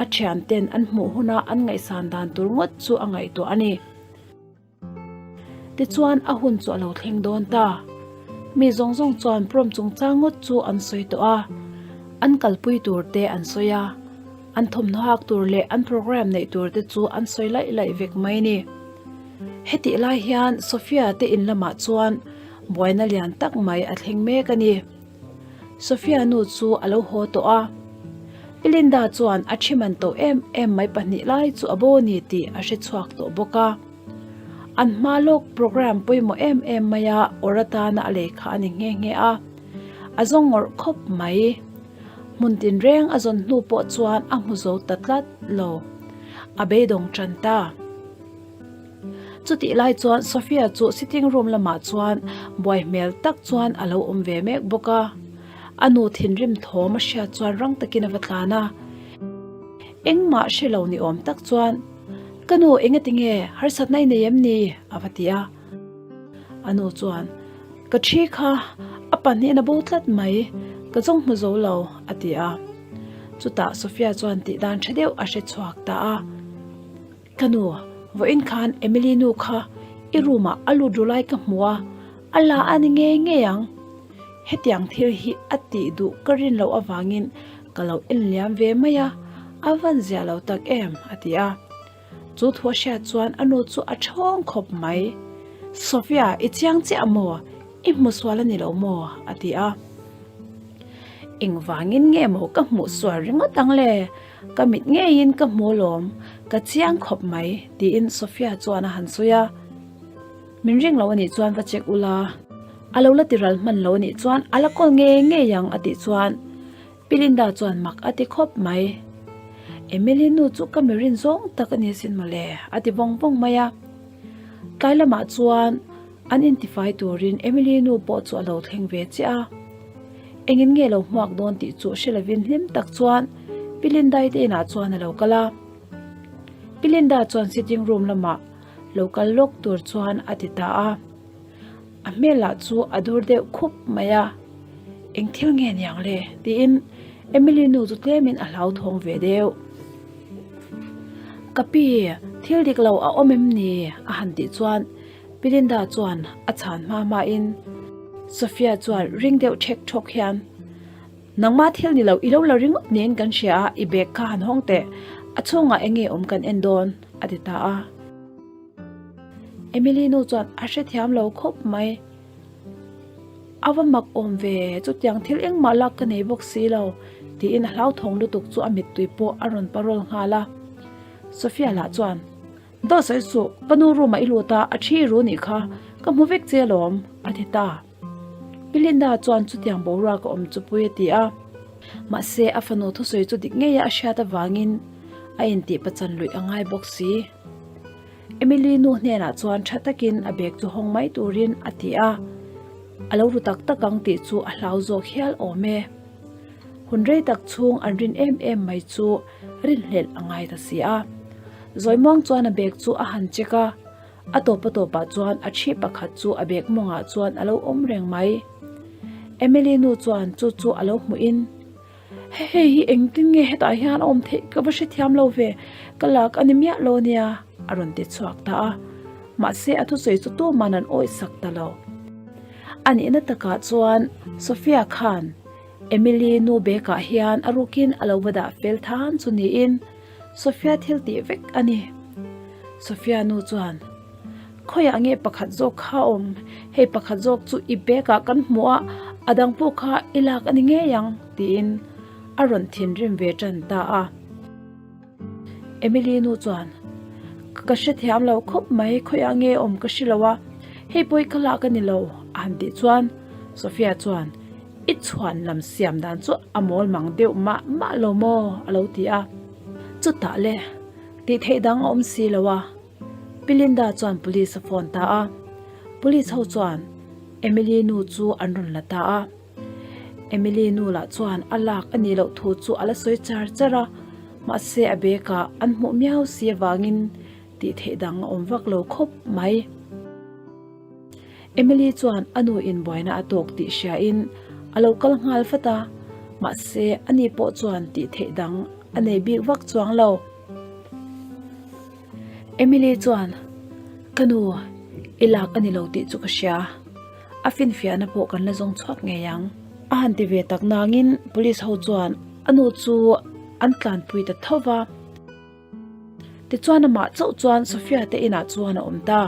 [SPEAKER 1] a thianten an hmuh huna an ngaihsan dan tur ngawt chu a ngaihtuah a ni. Tichuan a hun chu a lo thleng dawn ta. Mi zawng zawng chuan prom chungchang ngawt chu an sawi tawh a, an kalpui tur te an sawi a, an thawmhnaw hak tur leh an programme neih tur te chu an sawi laih laih vek mai a ni. Hetih lai hian Sophia te in lamah chuan buaina lian tak mai a thleng mek a ni. Sophia nu chu a lo haw tawh a, Pi Linda chuan a thi man tawh em em mai pahnih lai chu a bo a ni tih a hre chhuak tawh bawk a. An hma lawk programme pawimawh em em maia awr atana a lei kha a ni nghe nghe a, a zawng ngawrh khawp mai. Hmun tinreng a zawn hnu pawh chuan a hmu zo ta tlat lo, a beidawng tan ta. Chutih lai chuan Sophia chu sitting room lamah chuan buai hmel tak chuan a lo awm ve mek bawk a. A nu thinrim thawm a hriat chuan rang takin a va tlan a. Engmah hre lo ni awm tak chuan, Ka nu engati nge harsatna i nei em ni? a va ti a. A nu chuan, Ka thi kha a pahnihin a bo tlat mai, ka zawng hmu zo lo, a ti a. Chutah Sophia chuan tih dan tha deuh a hre chhuak ta a. Ka nu, vawiin khan Emily nu kha i room ah a lut ru lai ka hmu a, a la a ni ngei ngei ang. Hetiang thil hi a tih duh ka rin loh avangin ka lo en liam ve mai a, a van zia lo tak em, a ti a. Chu thu a hriat chuan a nu chu a thawng khawp mai. Sophia, i chiang chiah maw? I hmu sual a ni lo maw? a ti a. Engvangin nge maw ka hmuh sual ringawt ang le? Ka mit ngeiin ka hmu alawm, ka chiang khawp mai, tiin Sophia chuan a han sawi a. Min ring lo anih chuan va check ula, a lo la tiral hman lo anih chuan a la kawl ngei ngei ang a tih chuan Pi Linda chuan mak a ti khawp mai. Emily nu chu ka mi rin zawng tak a ni asin mawle, a ti vawng vawng mai a. Tlai lamah chuan an intifai turin Emily nu pawh chu a lo thleng ve chiah a. Engin nge lo hmuak dawn tih chu hre lovin hlim tak chuan Pi Lindai te inah chuan a lo kal a. Pi Linda chuan sitting room lamah lo kal lawk tur chuan a ti ta a. A hmelah chu a dur deuh khup mai a, Eng thil nge niang le? tiin Emily nu chu tlemin a hlauthawng ve deuh. Ka pi, thil dik lo a awm em ni? a han tih chuan Pi Linda chuan a chhan hma hmain Sophia chuan ring deuh ṭhek ṭhawk hian, Nangmah thil ni lo, i lo la ringawt niin kan hria a, i bag kha han hawng teh, a chhungah eng nge awm kan en dawn, a ti ta a. Emily nu chuan a hrethiam lo khawp mai. A va mak awm ve, chutiang thil engmah lak ka nei bawk si lo, tiin a hlauthawng lutuk chu a mittui pawh a rawn parawl nghal a. Sophia lah chuan, Dawt sawi suh, ka nu room ah i lut a, a thi i ru nih kha, ka hmu vek che alawm, a ti ta. Pi Linda chuan chutiang boruak a awm chu pui a ti a, mahse a fanu thusawi chu dik ngeia a hriat avangin a intih pachan luih a ngai bawk si. Emily nu hnenah chuan tha takin a bag chu hawng mai turin a ti a, a lo ru tak tak ang tih chu a hlau zawk hial awm e. Hun rei tak chhung an rin em em mai chu rinhlelh a ngai ta si a. Zawimuang chuan a bag chu a han check a, a tawp a tawpah chuan a thi pakhat chu a bag mawngah chuan a lo awm reng mai. Emily nu chuan chu chu a lo hmuhin, Hei hi engtin nge hetah hian a awm theih ka va hrethiam lo ve, ka lak a ni miah lo nia, a rawn ti chhuak ta a. Mahse a thusawi chu tuman an awih sak ta lo. A nihna takah chuan Sophia khan. Emily nu bag ah hian a rukin a lo va dah fel than chu niin Sophia thil tih vek a ni. Sophia nu chuan, Khawiah nge pakhat zawk kha a awm? Hei pakhat zawk chu i bag ah kan hmuh a, a dang pawh kha i lak a ni ngei ang, tiin a rawn thinrim ve tan ta a. Emily nu chuan, Ka hrethiam lo khawp mai, khawiah nge awm ka hre lo a, hei pawh hi ka lak a ni lo, a han tih chuan Sophia chuan, I chhuan lam siam dan chu a mawl mang deuh mah mah lo maw? a lo ti a. Chutah le, tih theih dang a awm si lo a. Pi Linda chuan police a phone ta a. Police ho chuan Emily nu chu an rawn la ta a. Emily nu lah chuan a lak a nih loh thu chu a la sawi char char a, mahse a bag ah an hmuh miau si avangin tih theih dang a awm vak lo khawp mai. Emily chuan a nu in buaina a tawk tih hria in a lo kal nghal vat a, mahse ani pawh chuan tih theih dang a nei bik vak chuang lo. Emily chuan, Ka nu, i lak a ni lo tih chu ka hria. A finfiahna pawh kan la zawng chhuak ngei ang. A han ti ve tak nangin police ho chuan a nu chu an tlanpui ta tho va. Tichuan amah chauh chuan Sophia te inah chuan a awm ta.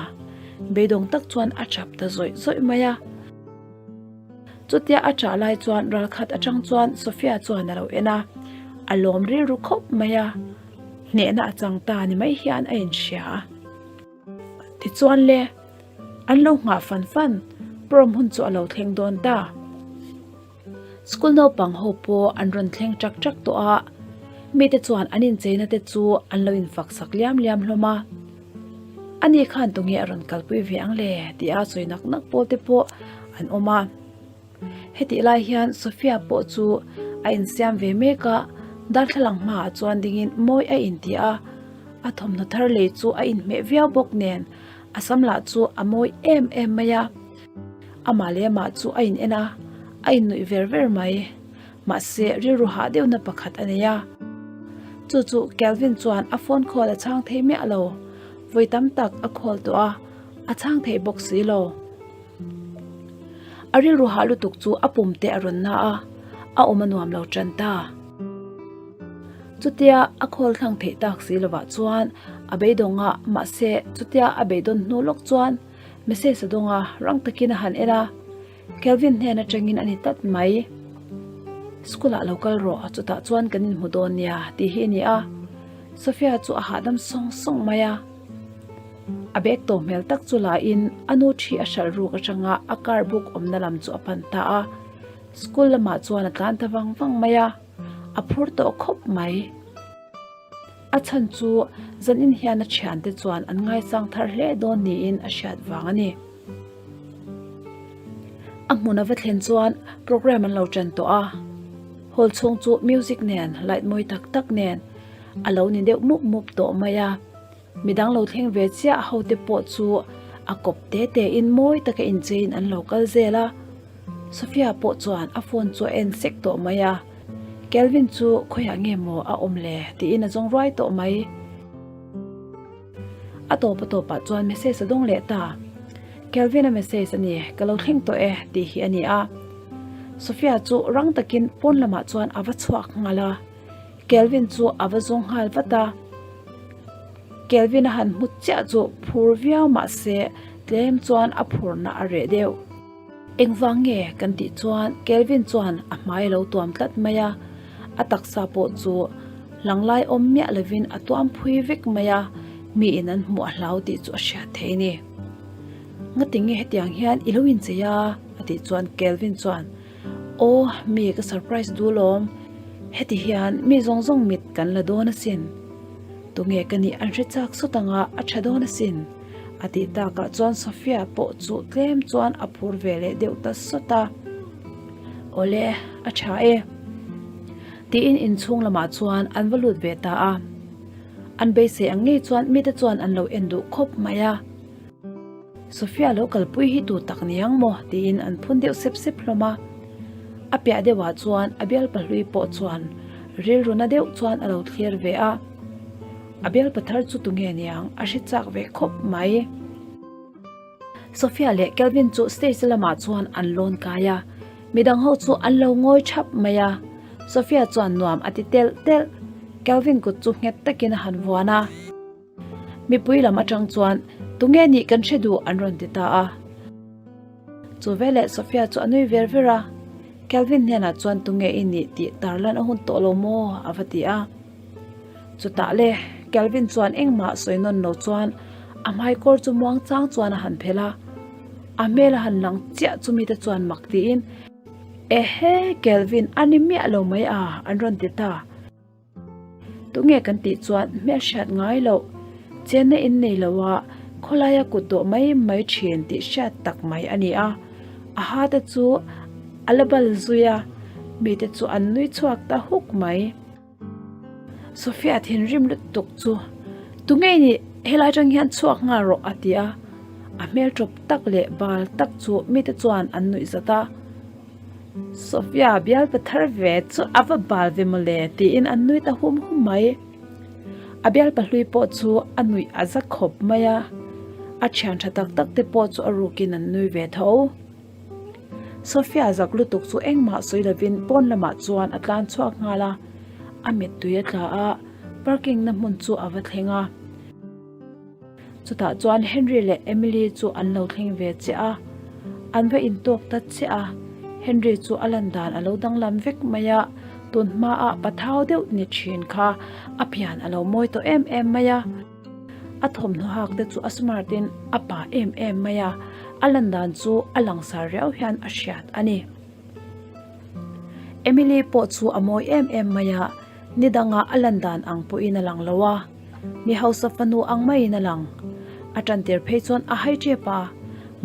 [SPEAKER 1] Beidawng tak chuan a chap ta zawih zawih mai a. Chutia a chah lai chuan ralkhat atang chuan Sophia chuan a lo en a, a lawm rilru khawp mai a. Hnehna a chang ta ni mai hian a inhria a. Tichuan le, an lo nghah fan fan, prom hun chu a lo thleng dawn ta. School naupang ho pawh an rawn thleng ṭak ṭak tawh a, mite chuan an incheina te chu an lo infak sak liam liam hlawm a. Ani khan tunge a rawn kalpui ve ang le tih a sawi nak nak pawl te pawh an awm a. Hetih lai hian Sophia pawh chu a insiam ve mek a, darthlalang hmaah chuan dingin mawi a inti a, a thawmhnaw thar lei chu a inhmeh viau bawk nen a sam lah chu a mawi em em mai a. Amah leh amah chu a in en a, a innuih ver ver mai. Mahse, rilru hah deuhna pakhat a nei a. Chu chu Kelvin chuan a phone call a chhang thei miah lo. Vawi tam tak a call tawh a, a chhang thei bawk si lo. A rilru hah lutuk chu a pum te a rawn na a, a awm a nuam lo tan ta. Chutia a call thlang theih tak si lovah chuan a beidawng a, mahse chutia a beidawn hnu lawk chuan Message a dawng a, rang takin a han en a, Kelvin hnen atangin a ni tlat mai. School ah lo kal rawh, chutah chuan kan inhmu dawn nia tih hi a ni a. Sophia chu a hahdam sawng sawng mai a. A bag tawh hmel tak chu la in a nu thi a hralh ruk atanga a car book awmna lam chu a pan ta a. School lamah chuan a tlan ta vang vang mai a, a phur tawh khawp mai. A chhan chu zanin hian a thiante chuan an ngaisang thar hle dawn niin a hriat vang a ni. A hmun a va thlen chuan program an lo tan tawh a, hall chhung chu music nen light mawi tak tak nen a lo ni deuh mup mup tawh mai a. Midang lo thleng ve chiah ho te pawh chu a kawp te te in mawi taka incheiin an lo kal zel a. Sophia pawh chuan a phone chu a en sek tawh mai a, Kelvin chu khawiah nge maw a awm le tiin a zawng ruai tawh mai. A tawp a tawpah chuan message a dawng leh ta. Kelvin a message a ni, ka lo thleng tawh e tih hi a ni a. Sophia chu rang takin pawn lamah chuan a va chhuak nghal a. Kelvin chu a va zawng nghal vat a, Kelvin a han hmu chiah chu phur viau mah se tlem chuan a phurna a reh deuh. Engvang nge kan tih chuan Kelvin chuan a hmai a lo tuam tlat mai a, a taksa pawh chu langlai awm miah lovin a tuam phui vek mai a, miin an hmuh a hlau tih chu a hriat thei a ni. Ngatinge hetiang hian i lo inchei a? a tih chuan Kelvin chuan Aw, mi ka surprise duh lawm. Heti hian mi zawng zawng mit kan la dawn asin. Tunge ka nih an hre chak sawt anga a tha dawn asin. A tih takah chuan Sophia pawh chu tlem chuan a phur ve leh deuh ta sawt a. Awle, a tha e. Tiin inchhung lamah chuan an va lut ve ta a. An beisei ang ngei chuan mite chuan an lo en duh khawp mai a. Sophia lo kalpui hi tu tak ni ang maw? tiin an phun deuh sep sep hlawm a. A piah deuhah chuan a bialpa hlui pawh chuan rilru na deuh chuan a lo thlir ve a. A bialpa thar chu tunge niang a hre chak ve khawp mai. Sophia leh Kelvin chu stage lamah chuan an lawn kai a. Midang ho chu an lo ngawi thap mai a, Sophia chuan nuam a ti telh telh. Kelvin kut chu nghet takin a han vuan a. Mipui lam atang chuan, Tunge nih kan hre duh an rawn ti ta a. Chu veleh Sophia chu a nui ver ver a, Kelvin hnenah chuan tunge i nih tih tarlan a hun tawh lo maw? a va ti a. Chutah le, Kelvin chuan engmah sawi nawn lo chuan a hmaikawr chu muang chang chuan a han phelh a. A hmel a han lang chiah chu mite chuan mak tiin, Ehe, Kelvin, a ni miah lo mai a, an rawn ti ta. Tunge kan tih chuan hmelhriat ngai loh, chenna in nei lo a, khawlaia kut dawh mai mai thin tih hriat tak mai a ni a. A ha te chu a la bal zui a, mite chu an nui chhuak ta huk mai. Sophia thinrim lutuk chu, Tunge i nih? Helai atang hian chhuak nghal rawh a ti a. A hmel tawp tak leh bal tak chu mite chuan an nuih zat a. Sophia bialpa thar ve chu a va bal ve mawle tiin an nui ta hum hum mai. A bialpa hlui pawh chu a nuih a za khawp mai a, a thian tha tak tak te pawh chu a rukin an nui ve tho. Sophia zak lutuk chu engmah sawi lovin pawn lamah chuan a tlan chhuak nghal a, a mittui a tla a, parking na hmun chu a va thleng a. Chutah chuan Henry leh Emily chu an lo thleng ve chiah a, an va intawk ta chiah a. Henry chu a lan dan a lo danglam vek mai a, tun hmaah pathau deuh ni thin kha a pian a lo mawi tawh em em mai a. A thawmhnaw hak te chu a smart in a pa em em mai a, a lan dan chu a langsar riau hian a hriat a ni. Emily pawh chu a mawi em em mai a, ni dangah a lan dan ang pawhin a lang lo a, mi hausa fanu ang maiin a lang. A tantir phei chuan a hai tep a,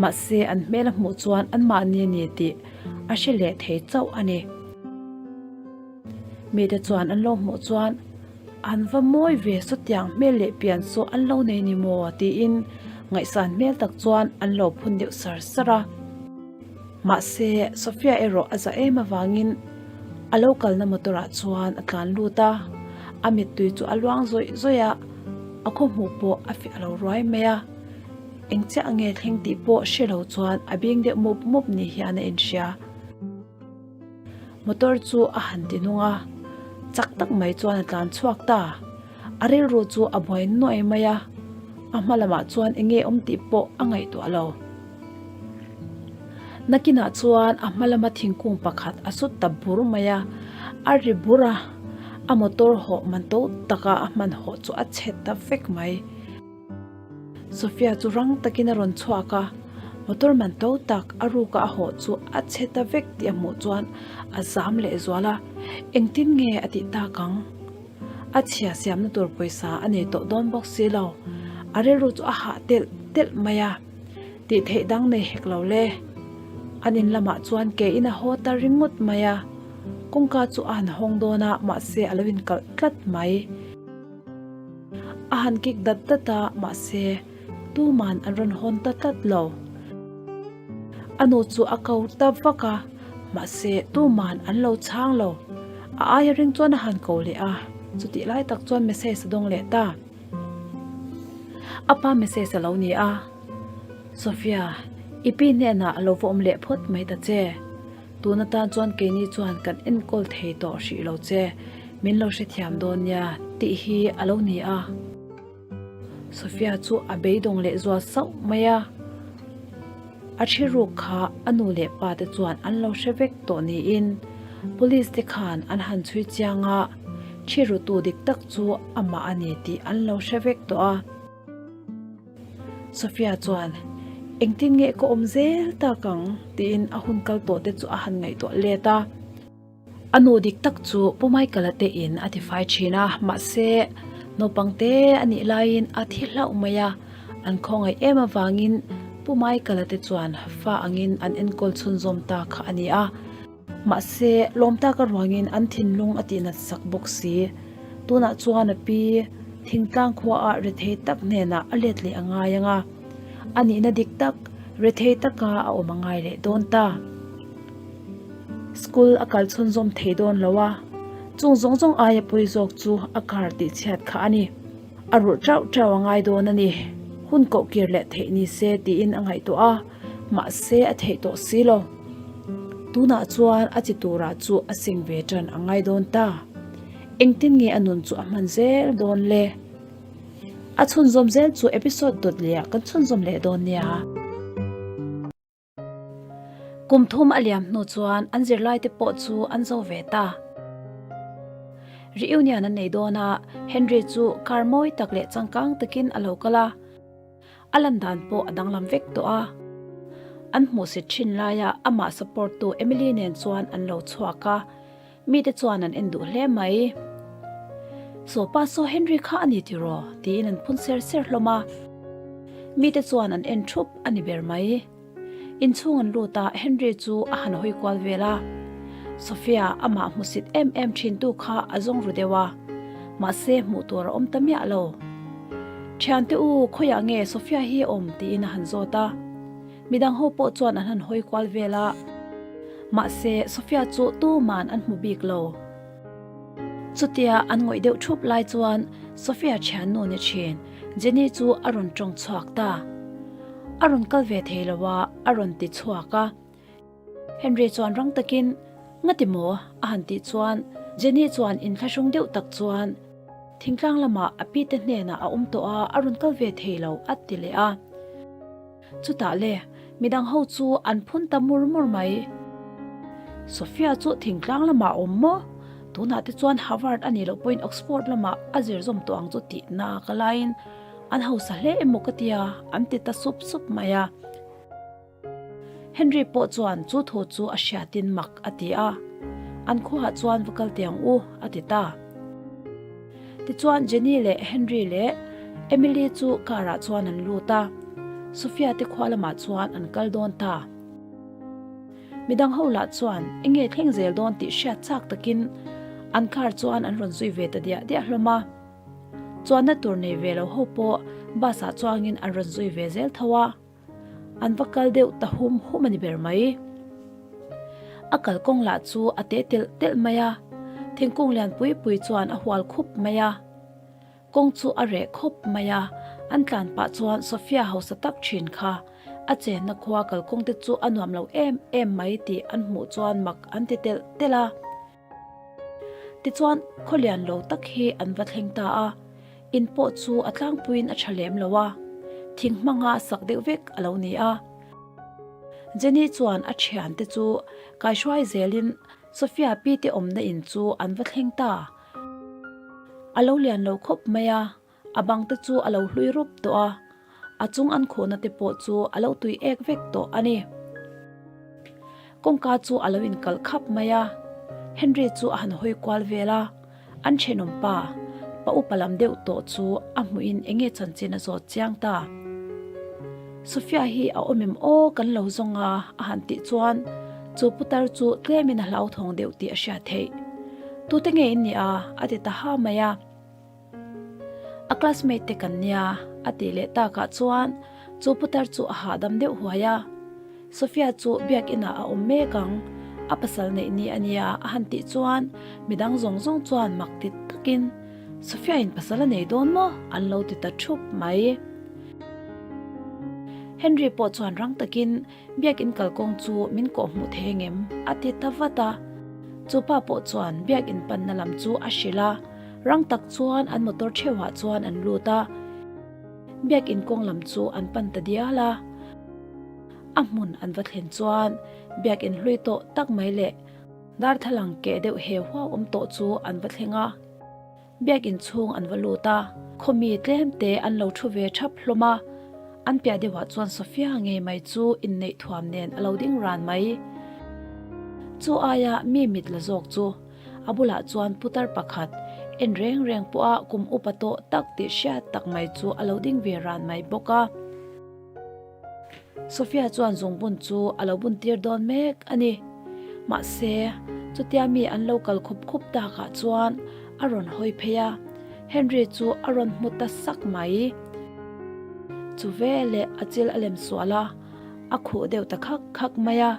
[SPEAKER 1] mahse an hmel a hmuh chuan anmahni a ni tih a hre leh thei chauh a ni. Mite chuan an lo hmuh chuan an va mawi ve sawtiang hmel leh pian saw an lo nei ni maw tiin ngaihsan hmel tak chuan an lo phun deuh sar sar a. Mahse, Sophia erawh a za em avangin a lo kalna motor ah chuan a tlan lut a, a mittui chu a luang zawih zawih a, a khaw hmuh pawh a fiah lo ruai mai a. Eng chiah nge thleng tih pawh hre lo chuan a bing deuh mup mup ni hian a inhria. Motor chu a han ti nung a, chak tak mai chuan a tlan chhuak ta. A rilru chu a buai nuai mai a, a hma lamah chuan eng nge awm tih pawh a ngaihtuah lo. Nakinah chuan a hma lama thingkung pakhat a sut ta bur mai a, a ri bur a, a motor hawh man to taka a hman hawh chu a chhe ta vek mai. Sophia chu rang takin a rawn chhuak a, motor man to tak a ruka a hawh chu a chhe ta vek tih a hmuh chuan a zam leh zual a, engtin nge a tih tak ang? A chhia siamna tur pawisa a nei tawh dawn bawk si lo, a rilru chu a hah telh telh mai a, tih theih dang nei hek lo le. An in lamah chuan ke in a haw ta ringawt mai a, kawngka chu a han hawng dawn a, mahse a lo inkalh tlat mai. A han kik dat dat a, mahse tuman an rawn hawn ta tlat lo. A nu chu a ko ta vak a, mahse tuman an lo chhang lo. A aia ring chuan a han ko leh a, chutih lai tak chuan message a dawng leh ta. A pa message a lo ni a, Sophia, i pi hnenah a lo va awm leh phawt mai ta che. Tun atan chuan keini chuan kan enkawl thei tawh hrih lo che, min lo hrethiam dawn nia tih hi a lo ni a. Sophia chu a beidawng leh zual sauh mai a, a thi ruk kha a nu leh pa te chuan an lo hre vek tawh niin Police te khan an han chhui chiang a, thi rutu dik tak chu amah a ni tih an lo hre vek tawh a. Sophia chuan, Engtin nge ka awm zel tak ang? tiin a hun kal tawh te chu a han ngaihtuah let a. A nu dik tak chu Pu Michael-a te in a tifai thin a, mahse naupang te a nih laiin a thi hlauh mai a, an khawngaih em avangin Pu Michael-a te chuan fa angin an enkawl chhunzawm ta kha a ni a. Mahse, lawm tak aruangin an thinlung a tihnat sak bawk si. Tunah chuan a pi, thingtlang khuaah rethei tak hnenah a let leh a ngai ang a, a nihna dik tak, rethei taka a awm a ngai leh dawn ta. School a kal chhunzawm thei dawn lo a, chung zawng zawng aia pawi zawk chu a car tihchhiat kha a ni. A rulh chauh chauh a ngai dawn a ni. Hun koh kir leh theih ni se tiin a ngaihtuah a, mahse a theih tawh si lo. Tunah chuan a chi turah chu a seng ve tan a ngai dawn ta. Engtin nge a nun chu a hman zel dawn le? A chhunzawm zel chu episode dawt leh ah kan chhunzawm leh dawn nia. Kum thum a liam hnu chuan an zirlaite pawh chu an zo ve ta. Reunion an nei dawn a, Henry chu car mawi tak leh changkang takin a lo kal a. A lan dan pawh a danglam vek tawh a. An hmuhsit thin laia amah support tu Emily nen chuan an lo chhuak a, mite chuan an en duh hle mai. Saw pa saw Henry kha a ni tiraw? tiin an phun ser ser hlawm a. Mite chuan an en thup a ni ber mai. Inchhung an lut a, Henry chu a han hawi kual vel a. Sophia amah hmusit em em thintu kha a zawng ru deuh a, mahse hmuh tur a awm ta miah lo. Thiante u, khawiah nge Sophia hi a awm? tiin a han zawt a. Midang ho pawh chuan an han hawi kual vel a, mahse Sophia chu tuman an hmu bik lo. Chutia an ngawih deuh thup lai chuan Sophia thiannu ni thin Jenny chu a rawn tawng chhuak ta. A rawn kal ve thei lo a, a rawn ti chhuak a. Henry chuan rang takin, Ngati maw? a han tih chuan Jenny chuan inthlahrung deuh tak chuan, Thingtlang lamah a pi te hnenah a awm tawh a, a rawn kal ve thei lo, a ti leh a. Chutah le, midang ho chu an phun ta mur mur mai. Sophia chu thingtlang lamah a awm maw? Tunah te chuan Harvard a nih loh pawhin Oxford lamah a zir zawm tawh ang chu tih na ka laiin an hausa hle emaw ka tia, an ti ta sup sup mai a. Henry pawh chuan chu thu chu a hriatin mak a ti a, An khuaah chuan va kal tiang u, a ti ta. Tichuan Jenny leh Henry leh Emily chu car ah chuan an lut a, Sophia te khua lamah chuan an kal dawn ta. Midang ho lah chuan enge thleng zel dawn tih hriat chak takin an car chuan an rawn zui ve ta diah diah hlawm a. Chuanna tur nei ve lo ho pawh bus ah chuangin an rawn zui ve zel tho a. An va kal deuh ta hum hum a ni ber mai. A kalkawng lah chu a te telh telh mai a, thingkung lian pui pui chuan a hual khup mai a. Kawng chu a reh khawp mai a, an tlan pah chuan Sophia hausa tak thin kha a chenna khua kalkawng te chu a nuam lo em em mai tih an hmuh chuan mak an ti telh telh a. Tichuan khaw lian lo tak hi an va thleng ta a, in pawh chu a tlangpuiin a tha lem lo a, thing hmanga sak deuh vek a lo ni a. Jenny chuan a thiante chu kaihruai zelin Sophia pi te awmna in chu an va thleng ta. A lo lian lo khawp mai a, A bang te chu a lo hlui rup tawh a, a chung an khuhna te pawh chu a lo tui ek vek tawh a ni. Kawngka chu a lo inkalh khap mai a, Henry chu a han hawi kual vel a, an thenawm pa, pa upa lam deuh tawh chu a hmuhin eng nge chanchin a zawt chiang ta. Sophia hi a awm em aw kan lo zawng a a han tih chuan chu putar chu tlemin a hlauthawng deuh tih a hriat theih. Tute nge in nih a? a ti ta ha mai a. A classmate te kan nia a tih leh takah chuan chu putar chu a hahdam deuh huai a. Sophia chu biakinah a awm mek ang, a pasal neih ni a nia a han tih chuan midang zawng zawng chuan mak ti takin Sophia in pasal a nei dawn maw an lo ti ta thup mai. Henry pawh chuan rang takin Biakinn kalkawng chu min kawh hmuh thei angem? a ti ta vat a. Chu pa pawh chuan biakinn panna lam chu a hrilh a, rang tak chuan an motor theuhah chuan an lut a. Biakinn kawng lam chu an pan ta dial a. A hmun an va thlen chuan biakinn hlui tawh tak mai leh darthlalang keh deuh heu huau awm tawh chu an va thleng a. Biakinn chhung an va lut a, khawmi tlem te an lo thu ve thap hlawm a. An piah deuhah chuan Sophia ngei mai chu inneih thuam nen a lo ding ran mai. Chu aia mi mit la zawk chu a bulah chuan putar pakhat en reng reng pawha kum upa tawh tak tih hriat tak mai chu a lo ding ve ran mai bawk a. Sophia chuan zungbun chu a lo bun tir dawn mek a ni. Mahse, chutia mi an lo kal khup khup takah chuan a rawn hawi phei a, Henry chu a rawn hmu ta sak mai. Chu veleh a chil a lem sual a, a khuh deuh ta khak khak mai a.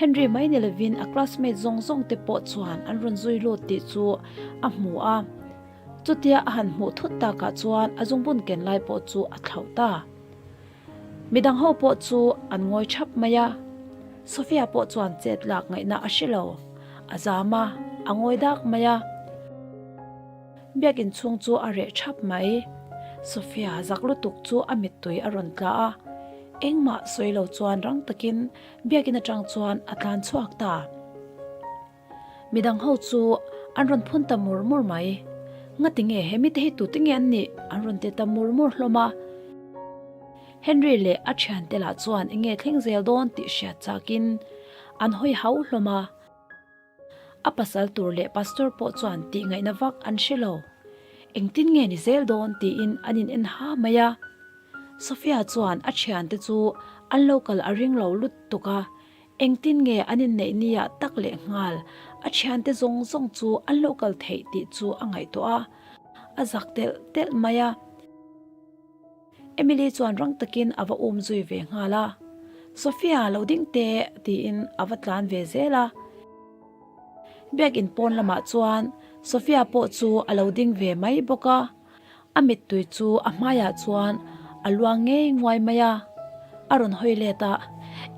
[SPEAKER 1] Henry mai ni lovin a classmate zawng zawng te pawh chuan an rawn zui lut tih chu a hmu a. Chutia a han hmuh thut takah chuan a zungbun ken lai pawh chu a thlauh ta. Midang ho pawh chu an ngawi thap mai a. Sophia pawh chuan chet lak ngaihna a hre lo. A zam a, a ngawi dak mai a. Biakin chhung chu a reh thap mai. Sophia zak lutuk chu a mittui a rawn tla a. Engmah sawi lo chuan rang takin biakin atang chuan a tlan chhuak ta. Midang ho chu an rawn phun ta mur mur mai. Ngati nge he mite hi tute nge an nih? An rawn ti ta mur mur hlawm a. Henry leh a thiante lah chuan enge thleng zel dawn tih hriat chakin an hawi hau hlawm a. A pasal tur leh pastor pawh chuan tih ngaihna vak an hre lo. Engtin nge ni zel dawn tiin an in en ha mai a. Sophia chuan a thiante chu an lo kal a ring lo lutuk a, Engtin nge an inneih nia tak leh nghal a thiante zawng zawng chu an lo kal theih tih chu a ngaihtuah a, a zak telh telh mai a. Emily chuan rang takin a va um zui ve nghal a, Sophia lo ding teh tiin a va tlan ve zel a. Biakin pawn lamah chuan Sophia pawh chu a lo ding ve mai bawk a. A mittui chu a hmaiah chuan a luang ngei nguai mai a, a rawn hawi let a,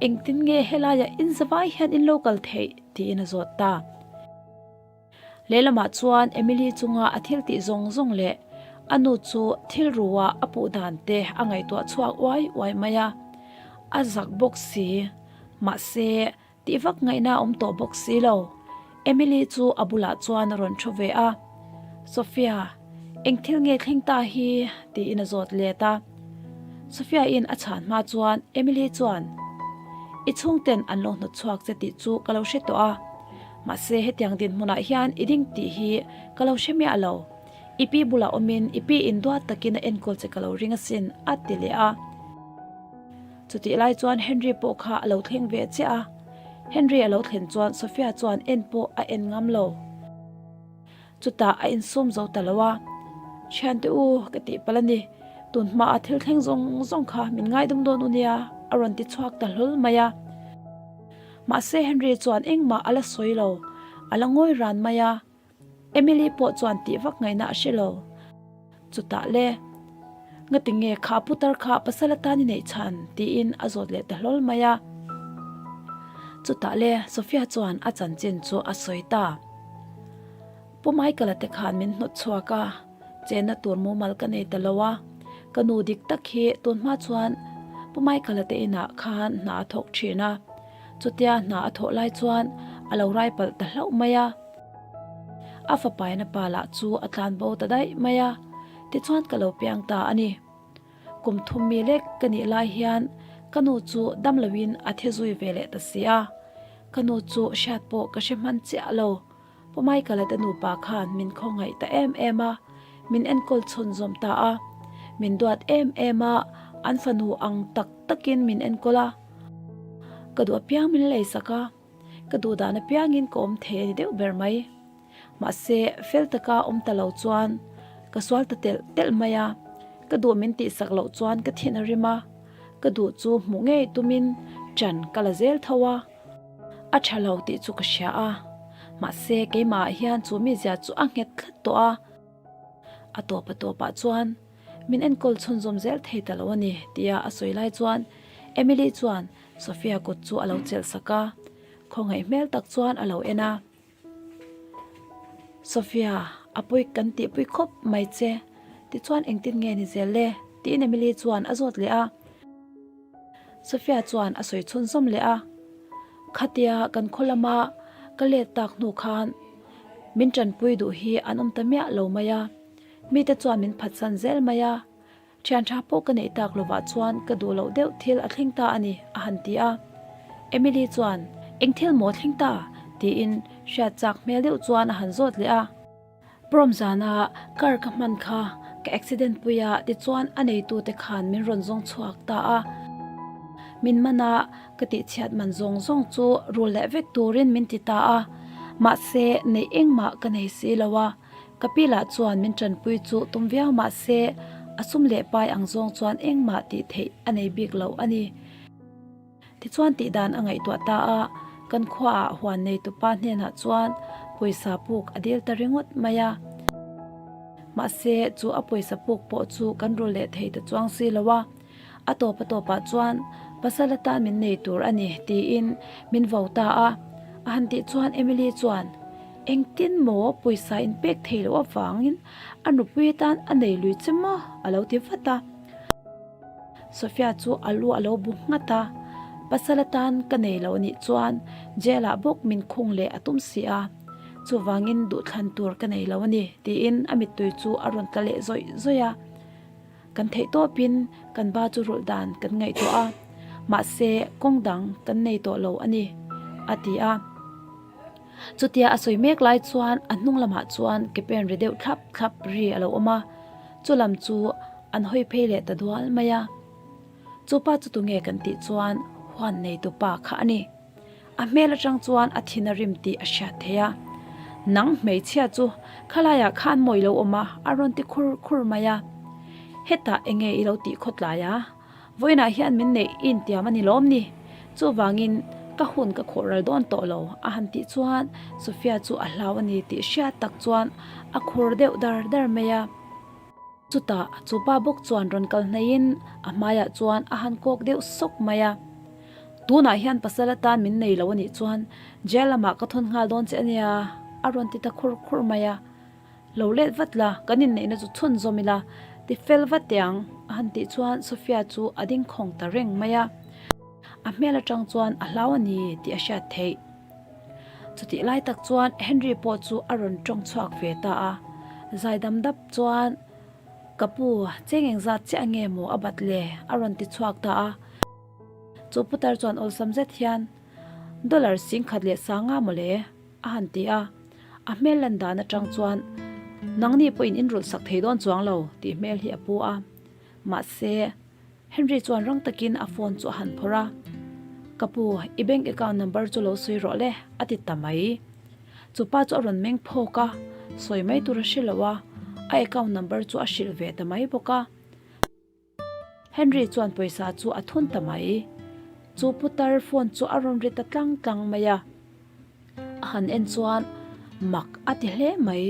[SPEAKER 1] Engtin nge helaiah in zavai hian in lo kal theih? tiin a zawt ta. Lehlamah chuan Emily chunga a thil tih zawng zawng leh a nu chu thil rua a puh dan te a ngaihtuah chhuak uai uai mai a, a zak bawk si. Mahse, Tih vak ngaihna a awm tawh bawk si lo. Emily chu a bulah chuan a rawn thu ve a, Sophia, eng thil nge thleng ta hi? tiin a zawt let a. Sophia-in a chhan hma chuan Emily chuan, I chhungten an lo hnawt chhuak che tih chu ka lo hre tawh a, mahse hetiang dinhmunah hian i ding tih hi ka lo hre miah lo. I pi bulah awmin i pi in duat takin a enkawl che ka lo ring asin, a ti leh a. Chutih lai chuan Henry pawh kha a lo thleng ve chiah a, Henry a lo thlen chuan Sophia chuan en pawh a en ngam lo. Chutah a insum zo ta lo a, Thiante u, ka tih palh a ni, tun hmaah thil thleng zawng zawng kha min ngaidam dawn u nia, a rawn ti chhuak ta hlawl mai a. Mahse Henry chuan engmah a la sawi lo, a la ngawi ran mai a. Emily pawh chuan tih vak ngaihna a hre lo. Chutah le, Ngati nge kha putar kha pasal atan i neih chhan? tiin a zawt leh ta hlawl mai a. Chutah le, Sophia chuan a chanchin chu a sawi ta. Pu Michael-a te khan min hnawt chhuak a, chenna tur mumal ka nei ta lo a. Ka nu dik tak hi tun hma chuan Pu Michael-a te inah khan hna a thawk thin a. Chutia hna a thawh lai chuan a lo rai palh ta hlauh mai a. A fapaina pa lah chu a tlan bo ta daih mai a, tichuan ka lo piang ta a ni. Kum thum mi lek ka nih lai hian ka nu chu dam loin a thi zui ve leh ta si a, ka nu chu hriat pawh ka hre hman chiah lo. Pu Michael-a te nupa khan min khawngaih ta em em a, min enkawl chhunzawm ta a, min duat em em a, an fanu ang tak takin min enkawl a, ka duh apiang min leisak a. Ka duh dan apiangin ka awm thei a ni deuh ber mai. Mahse, fel taka awm ta lo chuan ka sual ta telh telh mai a, ka duh min tihsak loh chuan ka thin a rim a, ka duh chu hmuh ngei tumin ṭan ka la zel tho a. A ṭha lo tih chu ka hria a, mahse keimahah hian chu mizia chu a nghet tlat tawh a. A tawp a tawpah chuan min enkawl chhunzawm zel thei ta lo a ni tia a sawi lai chuan Emily chuan Sophia kut chu a lo chelh sak a, khawngaih hmel tak chuan a lo en a. Sophia, a pawi kan tihpui khawp mai che, tichuan engtin nge ni zel le? tiin Emily chuan a zawt leh a. Sophia chuan a sawi chhunzawm leh a, Khatia kan khaw lama ka let tak hnu khan min tanpui duh hi an awm ta miah lo mai a, mite chuan min phatsan zel mai a. Thian tha pawh ka neih tak lovah chuan ka duh loh deuh thil a thleng ta a ni, a han ti a. Emily chuan, Eng thil maw thleng ta? tiin hriat chak hmel deuh chuan a han zawt leh a. Prom zana car ka hman kha ka accident pui a, tichuan a neitute khan min rawn zawng chhuak ta a. Min man a, ka tihchhiat man zawng zawng chu rul leh vek turin min ti ta a. Mahse, neih engmah ka nei si lo a. Ka pi lah chuan min tanpui chu tum viau mah se a sum leh pai ang zawng chuan engmah tih theih a nei bik lo a ni. Tichuan tih dan a ngaihtuah ta a, kan khuaah huan neitupa hnenah chuan pawisa puk a dil ta ringawt mai a. Mahse chu a pawisa puk pawh chu kan rul leh thei ta chuang si lo a. A tawp a tawpah chuan pasal atan min nei tur a ni tiin min vo ta a. A han tih chuan Emily chuan, Engtin maw pawisa in pek thei loh avangin a nupui atan a nei lui che maw? a lo ti vat a. Sophia chu a lu a lo bu nghat a, Pasal atan ka nei lo anih chuan jail ah bawk min khung leh a tum si a, chuvangin duhthlan tur ka nei lo a ni tiin a mittui chu a rawn tla leh zawih zawih a. Kan theih tawpin kan ba chu rulh dan kan ngaihtuah a, mahse kawng dang kan nei tawh lo a ni, a ti a. Chutia a sawi mek lai chuan a hnung lamah chuan ke pen ri deuh thlap thlap ri a lo awm a, chu lam chu an hawi phei leh ta dual mai a. Chu pa chu tunge kan tih chuan huan neitu pa kha a ni. A hmel atang chuan a thin a rim tih a hriat theih a. Nang hmeichhia chu khalaiah khan mawi lo awm a, a rawn ti khur khur mai a. Hetah enge i lo tih khawtlai a? Vawiinah hian min neih i intiam a ni lawm ni? Chuvangin ka hun ka khawh ral dawn tawh lo, a han tih chuan Sophia chu a hlau a ni tih hriat tak chuan a khur deuh dar dar mai a. Chutah chu pa bawk chuan rawn kal hnaihin a hmaiah chuan a han kawk deuh sawk mai a. Tunah hian pasal atan min nei lo a nih chuan jail lamah ka thawn nghal dawn che a nia, a rawn ti ta khur khur mai a. Lo let vat la, kan inneihna chu chhunzawm ila, ti fel vat teh ang, a han tih chuan Sophia chu a ding khawng ta reng mai a. A hmel atang chuan a hlau a ni tih a hriat theih. Chutih lai tak chuan Henry pawh chu a rawn tawng chhuak ve ta a, zaidam dap chuan, Ka pu, cheng engzat chiah nge maw a bat le? a rawn ti chhuak ta a. Chu putar chuan awlsam zet hian, Dollar 10,000 leh sanga maw le? a han ti a. A hmel lan dan atang chuan, Nangni pawhin in rulh sak thei dawn chuang lo tih hmel hi a pu a. Mahse. Henry chuan rang takin a phone chu a han phawrh a, Ka pu, i bank account number chu lo sawi rawh le, a ti ta mai. Chu pa chu a rawn meng phawk a, sawi mai tur a hre lo a, a account number chu a hrilh ve ta mai bawk a. Henry chuan pawisa chu a thun ta mai. Chu putar phone chu a rawn ri ta tlang tlang mai a. A han en chuan mak a ti hle mai.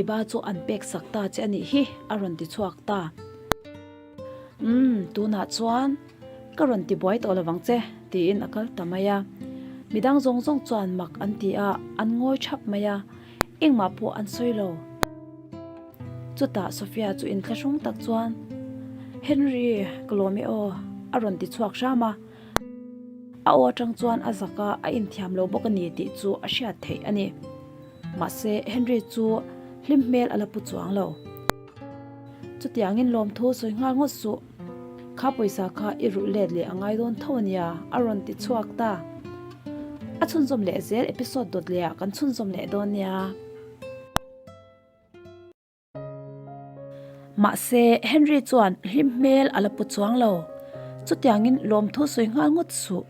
[SPEAKER 1] I ba chu an pek sak ta che a nih hi, a rawn ti chhuak ta. Umm, tunah chuan ka rawn ti buai tawh lovang che, tiin a kal ta mai a. Midang zawng zawng chuan mak an ti a, an ngawi thap mai a, engmah pawh an sawi lo. Chutah Sophia chu inthlahrung tak chuan, Henry, ka lawm e aw, a rawn ti chhuak hram a. A aw atang chuan a zak a, a inthiam lo bawk a ni tih chu a hriat theih a ni. Mahse, Henry chu hlim hmel a la pu chuang lo. Chutiangin lawmthu sawi nghal ngawt suh. Kha pawisa kha i rulh let leh a ngai dawn tho a nia, a rawn ti chhuak ta. A chhunzawm leh zel episode dawt leh ah kan chhunzawm leh dawn nia. Mahse, Henry chuan hlim hmel a la pu chuang lo. Chutiangin lawmthu sawi nghal ngawt suh.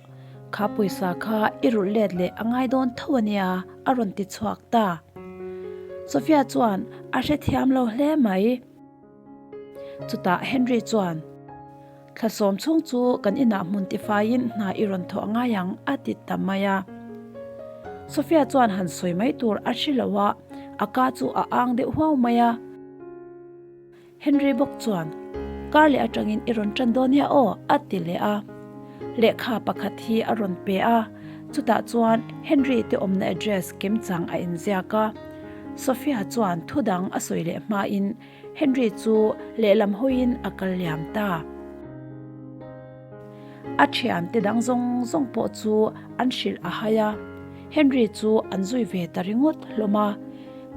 [SPEAKER 1] Kha pawisa kha i rulh let leh a ngai dawn tho a nia, a rawn ti chhuak ta. Sophia chuan a hrethiam lo hle mai. Chutah Henry chuan. Thlasawm chhung chu kan inah hmun tifaiin hna i rawn thawh ngai ang a ti ta mai a. Sophia chuan han sawi mai tur a hre lo a, a ka chu a ang deuh huau mai a. Henry bawk chuan, Kar leh atangin i rawn tan dawn nia aw a ti leh a. Lehkha pakhat hi a rawn pe a, chutah chuan Henry te awmna address kimchang a inziak a. Sophia chuan thudang a sawi leh hmain Henry chu lehlam hawiin a kal liam ta. A thiante dang zawng zawng pawh chu an hrilh a hai a, Henry chu an zui ve ta ringawt hlawm a.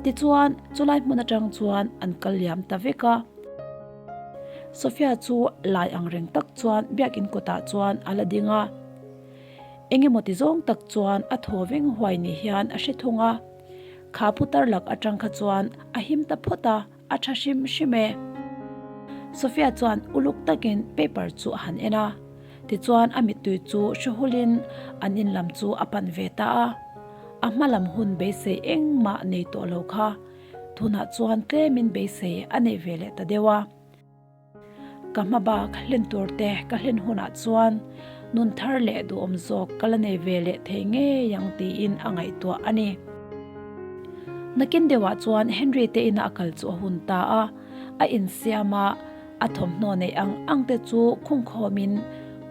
[SPEAKER 1] Tichuan, chulai hmun atang chuan an kal liam ta vek a. Sophia chu lai ang reng tak chuan biakin kawtah chuan a la ding a. Engemaw ti zawng tak chuan a thaw veng huai ni hian a hre thung a. Kha putar lak atang kha chuan a him ta phawt a, a tha hrim hrim e. Sophia chuan uluk takin paper chu a han en a, tichuan a mittui chu hre hulin an in lam chu a pan ve ta a. A hma lam hun beisei engmah nei tawh lo kha tunah chuan tlemin beisei a nei ve leh ta deuh a. Ka hma bak hlen tur te ka hlen hunah chuan nun thar leh duhawm zawk ka la nei ve leh thei ngei ang tiin a ngaihtuah a ni. Nakin deuhah chuan Henry te ina a kal chu a hun ta a, a insiam a, A thawmhnaw neih ang ang te chu khungkhawmin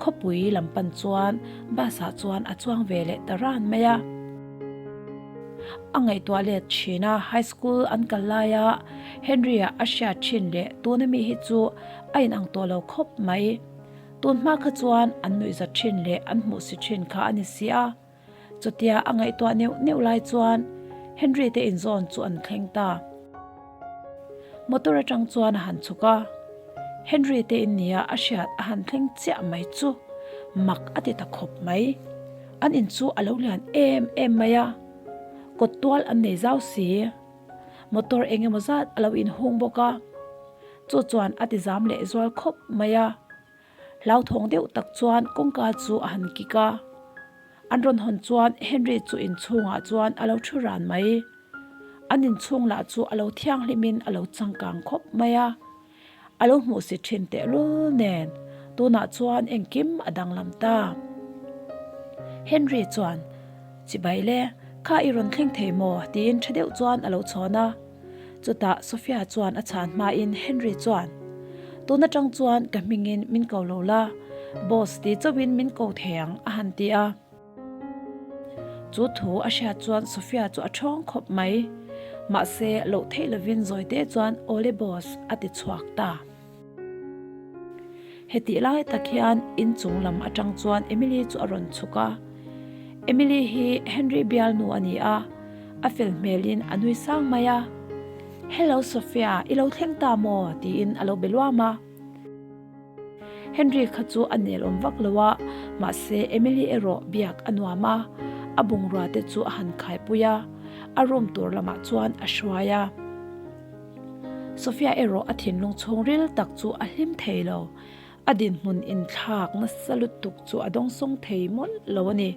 [SPEAKER 1] khawpui lam pan chuan bus ah chuan a chuang ve leh ta ran mai a. A ngaihtuah let thin a, high school an kal laia Henry-a a hriat thin leh tuna mi hi chu a inang tawh lo khawp mai. Tun hma kha chuan an nuihzat thin leh an hmuhsi thin kha a ni si a. Chutia a ngaihtuah neuh neuh lai chuan Henry te inzawn chu an thleng ta. Motor atang chuan a han chhuk a, Henry te in nia a hriat a han thleng chiah mai chu mak a ti ta khawp mai. An in chu a lo lian em em mai a, kawt tual an nei zau si. Motor eng emaw zat a lo inhung bawk a, chu chuan a ti zam leh zual khawp mai a. Hlauthawng deuh tak chuan kawngka chu a han kik a, an rawn hawn chuan Henry chu inchhungah chuan a lo thu ran mai. An inchhung lah chu a lo thianghlimin a lo changkang khawp mai a, a lo hmuhsit thin tehlul nen tunah chuan engkim a danglam ta. Henry chuan, Chibai le, kha i rawn thleng thei maw? tiin tha deuh chuan a lo chhawn a. Chutah Sophia chuan a chhan hmain Henry chuan, Tun atang chuan ka hmingin min ko lo la, boss ti chauhin min ko thei ang a han ti a. Chu thu a hriat chuan Sophia chu a thawng khawp mai. Mahse loh theih lovin zawite chuan Awle boss a ti chhuak ta. Hetih lai tak hian inchung lam atang chuan Emily chu a rawn chhuk a. Emily hi Henry bialnu a ni a, a fel hmelin a nui sang mai a. Hello Sophia, i lo thleng ta maw? tiin a lo be luam a. Henry kha chu a nel awm vak lo a, mahse Emily erawh biak a nuam a, a bungrua te chu a han khaipui a, a room tur lamah chuan a hruai a. Sophia erawh a thinlung chhungril tak chu a hlim thei lo, a dinhmun inthlak nasa lutuk chu a dawngsawng thei mawlh lo a ni.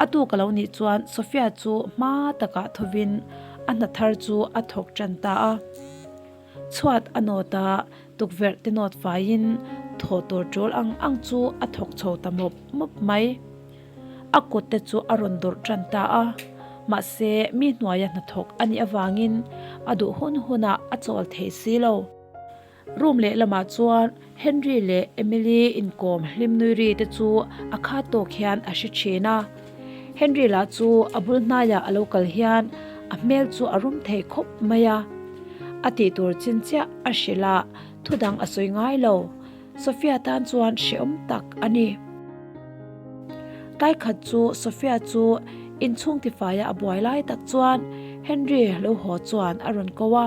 [SPEAKER 1] A tuk a lo nih chuan Sophia chu hma takah thovin a hna thar chu a thawk tan ta a. Chhuat a nawt a, tukverh te nawt faiin thaw tur tul ang ang chu a thawk chho ta mawp mawp mai. A kut te chu a rawn dawrh tan ta a, mahse mi hnuaia hnathawk a nih avangin a duh hun hunah a chawl thei si lo. Room lehlamah chuan Henry leh Emily inkawm hlim nui ri te chu a khat tawk hian a hre thin a. Henry lah chu a bul hnaiah a lo kal hian a hmel chu a rum thei khawp mai a. A tih tur chin chiah a hrilh a, thudang a sawi ngai lo. Sophia tan chuan hrehawm tak a ni. Tlai khat chu Sophia chu inchhung tifaia a buai lai tak chuan Henry lo haw chuan a rawn ko a.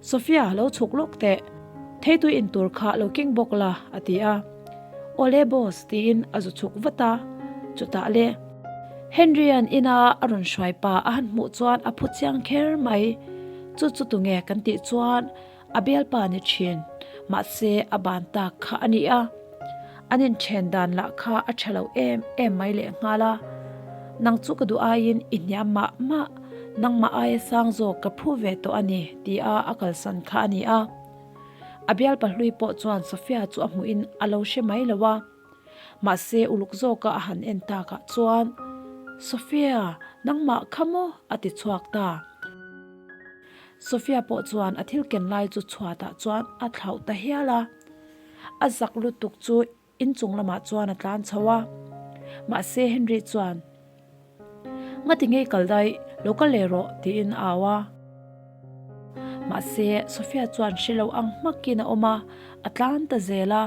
[SPEAKER 1] Sophia, lo chhuk lawk teh. Theitui in tur kha lo keng bawk la, a ti a. Awle boss, tiin a zu chhuk vat a. Chutah le. Henry-a'n ina a rawn hruai pa a han hmuh chuan a phu chiang kher mai. Chu chu tunge kan tih chuan a bialpa ni thin, mahse a ban tak kha a ni a. An inthen dan lah kha a tha lo em em mai lehnghal a, Nang chu ka duh aiin i hniam mah mah, nangmah aia sang zawk ka phu ve tawh a ni tia a kalsan kha a ni a. A bialpa hlui pawh chuan Sophia chu a hmuhin a lo hre mai lo a, mahse uluk zawka a han en takah chuan, Sophia, nangmah kha maw? a ti chhuak ta. Sophia pawh chuan a thil ken lai chu chhuatah chuan a thlauh ta hial a. A zak lutuk chu inchung lamah chuan a tlan chho a. Mahse Henry chuan, Ngati ngei kal daih, lo kal leh rawh tiin a au a. Mahse Sophia chuan hre lo ang hmakin a awm a, a tlan ta zel a.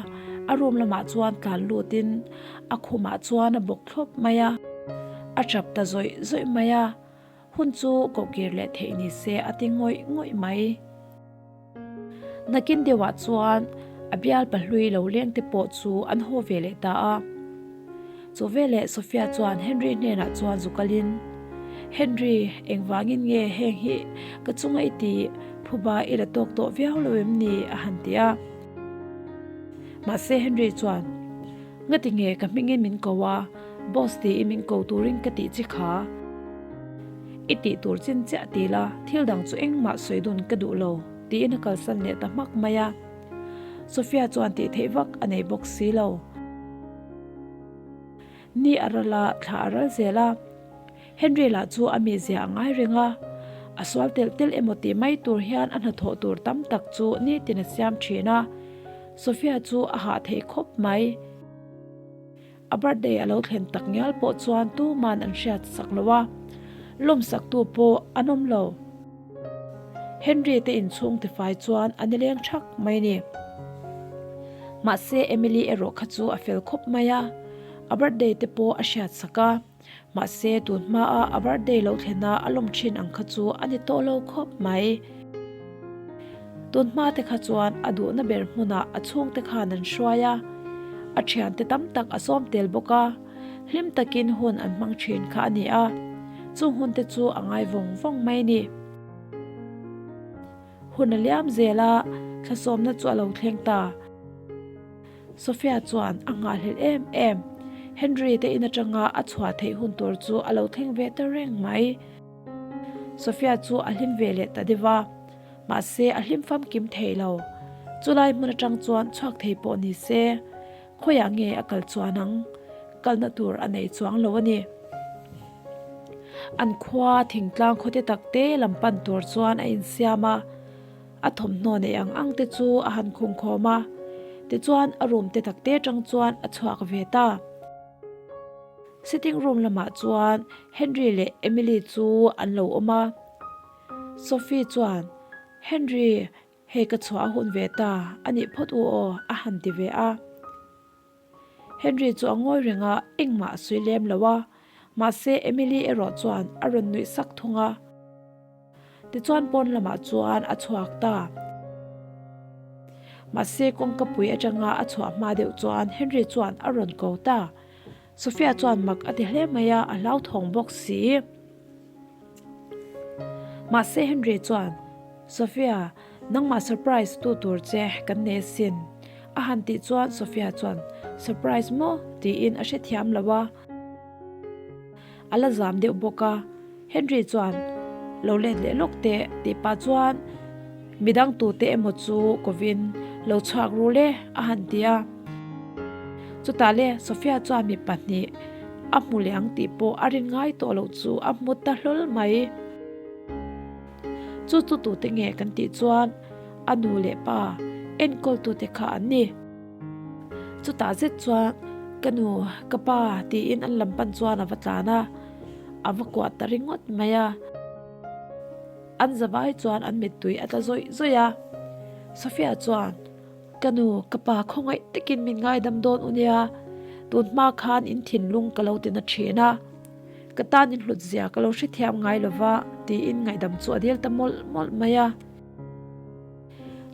[SPEAKER 1] A room lamah chuan tlan lutin a khumah chuan a bawk thlawp mai a. A tap ta zawih zawih mai a. Hun chu kohkir leh theih ni se a ti ngawih ngawih mai. Nakin deuhah chuan a bial pahlui lo leng te pawh chu an haw ve leh ta a. Chu veleh Sophia chuan Henry hnenah chuan zu kalin, Henry, engvangin nge heng hi ka chunga i tih phuba i la tawk tawh viau lo em ni? a han ti a. Mahse Henry chuan, Ngati nge ka hmingin min ko a, boss tiin min ko turin ka tih chi kha. I tih tur chin chiah ti la, thil dang chu engmah sawi dun ka duh lo, tiin a kalsan leh ta hmak mai a. Sophia chuan tih theih vak a nei bawk si lo. Ni a ral a, thla a ral zel a. Henry lah chu a mizia a ngai reng a. A sual telh telh emaw tih mai tur hian a hnathawh tur tam tak chu nitin a siam thin a, Sophia chu a hah thei khawp mai. A birthday a lo thlen tak ngial pawh chuan tuman an hriat sak lo a, lawmsaktu pawh an awm lo. Henry te inchhung tifai chuan a nileng thak mai ni. Mahse Emily erawh kha chu a fel khawp mai a, a birthday te pawh a hriat sak a. Mahse tun hmaa a birthday lo thlena a lawm thin ang kha chu a ni tawh lo khawp mai. Tun hma te kha chuan a duhna ber hmunah a chhungte khan an hruai a, a thiante tam tak a sawm tel bawk a, hlim takin hun an hmang thin kha a ni a, chung hun te chu a ngai vawng vawng mai a ni. Hun a liam zel a, thlasawmna chu a lo thleng ta. Sophia chuan a nghahhlelh em em. Henry te in atanga a chhuah theih hun tur chu a lo thleng ve ta reng mai. Sophia chu a hlim ve leh ta deuh a, mahse a hlim famkim thei lo. Chulai hmun atang chuan chhuak thei pawh ni se, khawiah nge a kal chuan ang? Kalna tur a nei chuang lo a ni. An khua thingtlang khawte takte lam pan tur chuan a insiam a. A thawmhnaw neih ang ang te chu a han khung khawm a, tichuan a room te tak te atang chuan a chhuak ve ta. Sitting room lamah chuan Henry leh Emily chu an lo awm a. Sophie chuan, Henry, hei ka chhuah a hun ve ta, a nih phawt u aw, a han ti ve a. Henry chu a ngawi reng a, engmah a sawi lem lo a, mahse Emily erawh chuan a rawn nuih sak thung a. Tichuan pawn lamah chuan a chhuak ta. Mahse kawngka pui atanga a chhuah hma deuh chuan Henry chuan a rawn ko ta. Sophia chuan mak a ti hle mai a, a hlauthawng bawk si. Mahse Henry chuan, Sophia, nangmah surprise tu tur che kan nei asin. A han tih chuan Sophia chuan, Surprise maw? tiin a hrethiam lo a. A la zam deuh bawk a, Henry chuan, Lo let leh lawk teh tih pah chuan midang tute emaw chu kovin lo chhuak rul e a han ti a. Chutah le Sophia chuan mi pahnih a hmu leh ang tih pawh a rin ngai tawh loh chu a hmu ta hlawl mai. Chu chu tute nge kan tih chuan a nu leh pa enkawltute kha an ni. Chutah zet chuan ka nu, ka pa tiin an lam pan chuan a va tlan a, a va kuah ta ringawt mai a. An zavai chuan an mittui a tla zawih zawih a. Sophia chuan, Ka nu, ka pa khawngaih takin min ngaidam dawn u nia, tun hma khan in thinlung ka lo ti na thin a, ka tan in hlut zia ka lo hrethiam ngai lo va tiin ngaihdam chu a dil ta mawlh mawlh mai a.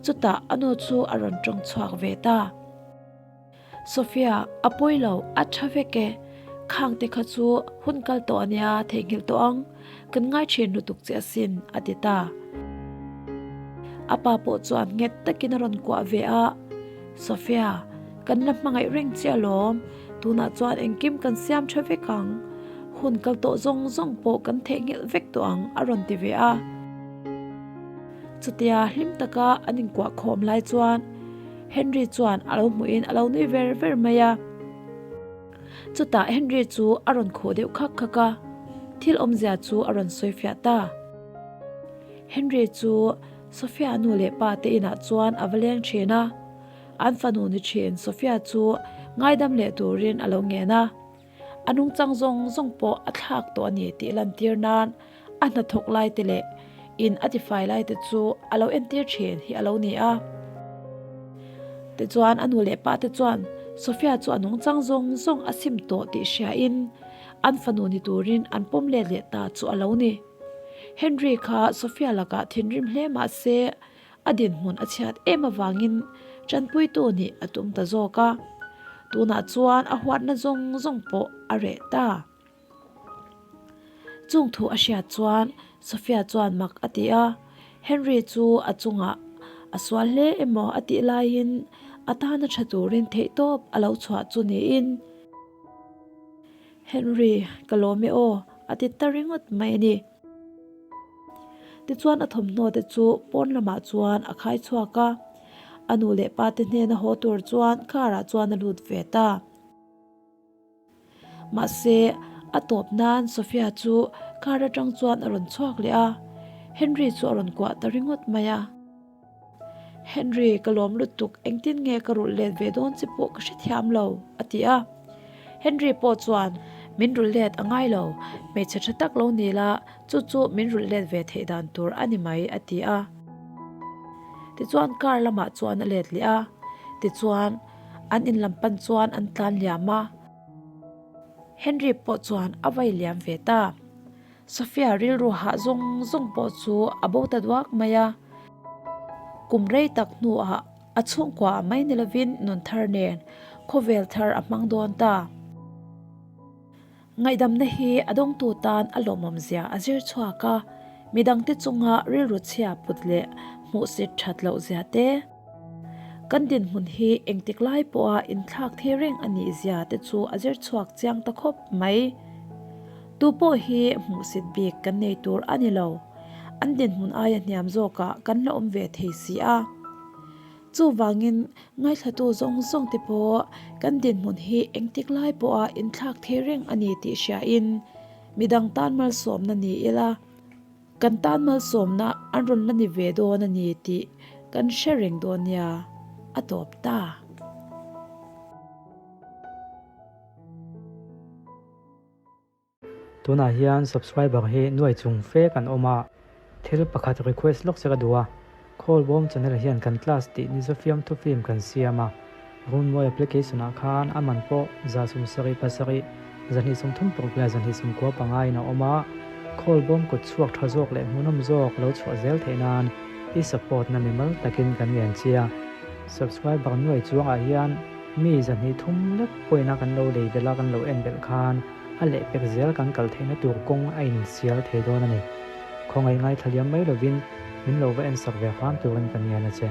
[SPEAKER 1] Chutah a nu chu a rawn tawng chhuak ve ta. Sophia, a pawi lo, a tha vek e. Khang te kha chu hun kal tawh a nia, theihnghilh tawh ang. Kan ngai thin lutuk che asin, a ti ta. A pa pawh chuan nghet takin a rawn kuah ve a, Sophia, kan la hmangaih reng che alawm. Tunah chuan engkim kan siam tha vek ang. Hun kal tawh zawng zawng pawh kan theihnghilh vek tawh ang, a rawn ti ve a. Chutia hlim taka an inkuah khawm lai chuan Henry chuan a lo hmuhin a lo nui ver ver mai a. Chutah Henry chu a rawn khuh deuh khak khak a, thil awmzia chu a rawn sawi fiah ta. Henry chu Sophia nu leh pa te inah chuan a va leng thin a, an fanu ni thin Sophia chu ngaidam leh turin a lo ngen a. A nungchang zawng zawng pawh a thlak tawh a ni tih lantir nan a hnathawk lai te leh in a tifai lai te chu a lo entir thin hi a lo ni a. Tichuan a nu leh pa te chuan Sophia chu a nungchang zawng zawng a sim tawh tih hriain an fanu ni turin an pawm let leh ta chu a lo ni. Henry kha Sophia lakah thinrim hle mah se A dinhmun a chhiat em avangin tanpuitu nih a tum ta zawk a, tunah chuan a huatna zawng zawng pawh a reh ta. Chung thu a hriat chuan Sophia chuan mak a ti a, Henry chu a chungah a sual hle emaw a tih laiin a tana tha turin theihtawp a lo chhuah chu niin. Henry, ka lawm e aw, a ti ta ringawt mai a ni. Tichuan a thawmhnaw te chu pawn lamah chuan a khai chhuak a, a nu leh pa te hnena haw tur chuan car ah chuan a lut ve ta. Mahse, a tawp nan Sophia chu car atang chuan a rawn chhuak leh a. Henry chu a rawn kuah ta ringawt mai a. Henry, ka lawm lutuk, engtin nge ka rulh let ve dawn che pawh ka hrethiam lo, a ti a. Henry pawh chuan, Min rulh let a ngai lo, hmeichhe tha tak lo ni la, chu chu min rulh let ve theih dan tur a ni mai, a ti a. Tichuan car lamah chuan a let leh a, tichuan an in lam pan chuan an tlan liam a. Henry pawh chuan a vai liam ve ta. Sophia rilru hah zawng zawng pawh chu a bo ta duak mai a. Kum rei tak hnuah a chhungkua a mai ni lovin nun thar nen khawvel thar a hmang dawn ta. Ngaihdamna hi a dawngtu tan a lawmawm zia a zir chhuak a, midangte chunga rilru chhia put leh hmuhsit that loh zia te, kan dinhmun hi engtik lai pawha inthlak thei reng a nih zia te chu a zir chhuak chiang ta khawp mai. Tu pawh hi hmuhsit bik kan nei tur a ni lo, an dinhmun aia hniam zawkah kan la awm ve thei si a. Chuvangin ngaithlatu zawng zawng te pawh kan dinhmun hi engtik lai pawha inthlak thei reng a ni tih hriain midang tan malsawmna ni ila, kan tan malsawmna an rawn la ni ve dawn a ni tih kan hre reng dawn nia, a tawp ta.
[SPEAKER 2] Tunah hian subscriber hi nuai chung fe kan awm a, thil pakhat request lawk che ka duh a, Khawlbawm channel hian kan class tih ni zafiam thu film kan siam a, Runmawi application ah khan a man pawh 177, 236 leh 219 pangaiin a awm a, Khawlbawm kut chhuak tha zawk leh hmuhnawm zawk lo chhuah zel theih nan i support na mimal takin kan ngen che a. Subscriber nuai chuangah hian mi 203 lek pawina kan lo lei belh a, kan lo en belh khan a lehpek zel kan kal theihna tur kawng a insial thei dawn a ni. Khawngaih ngaithla liam mai lovin min lo va ensak ve hram turin ka ngen a che.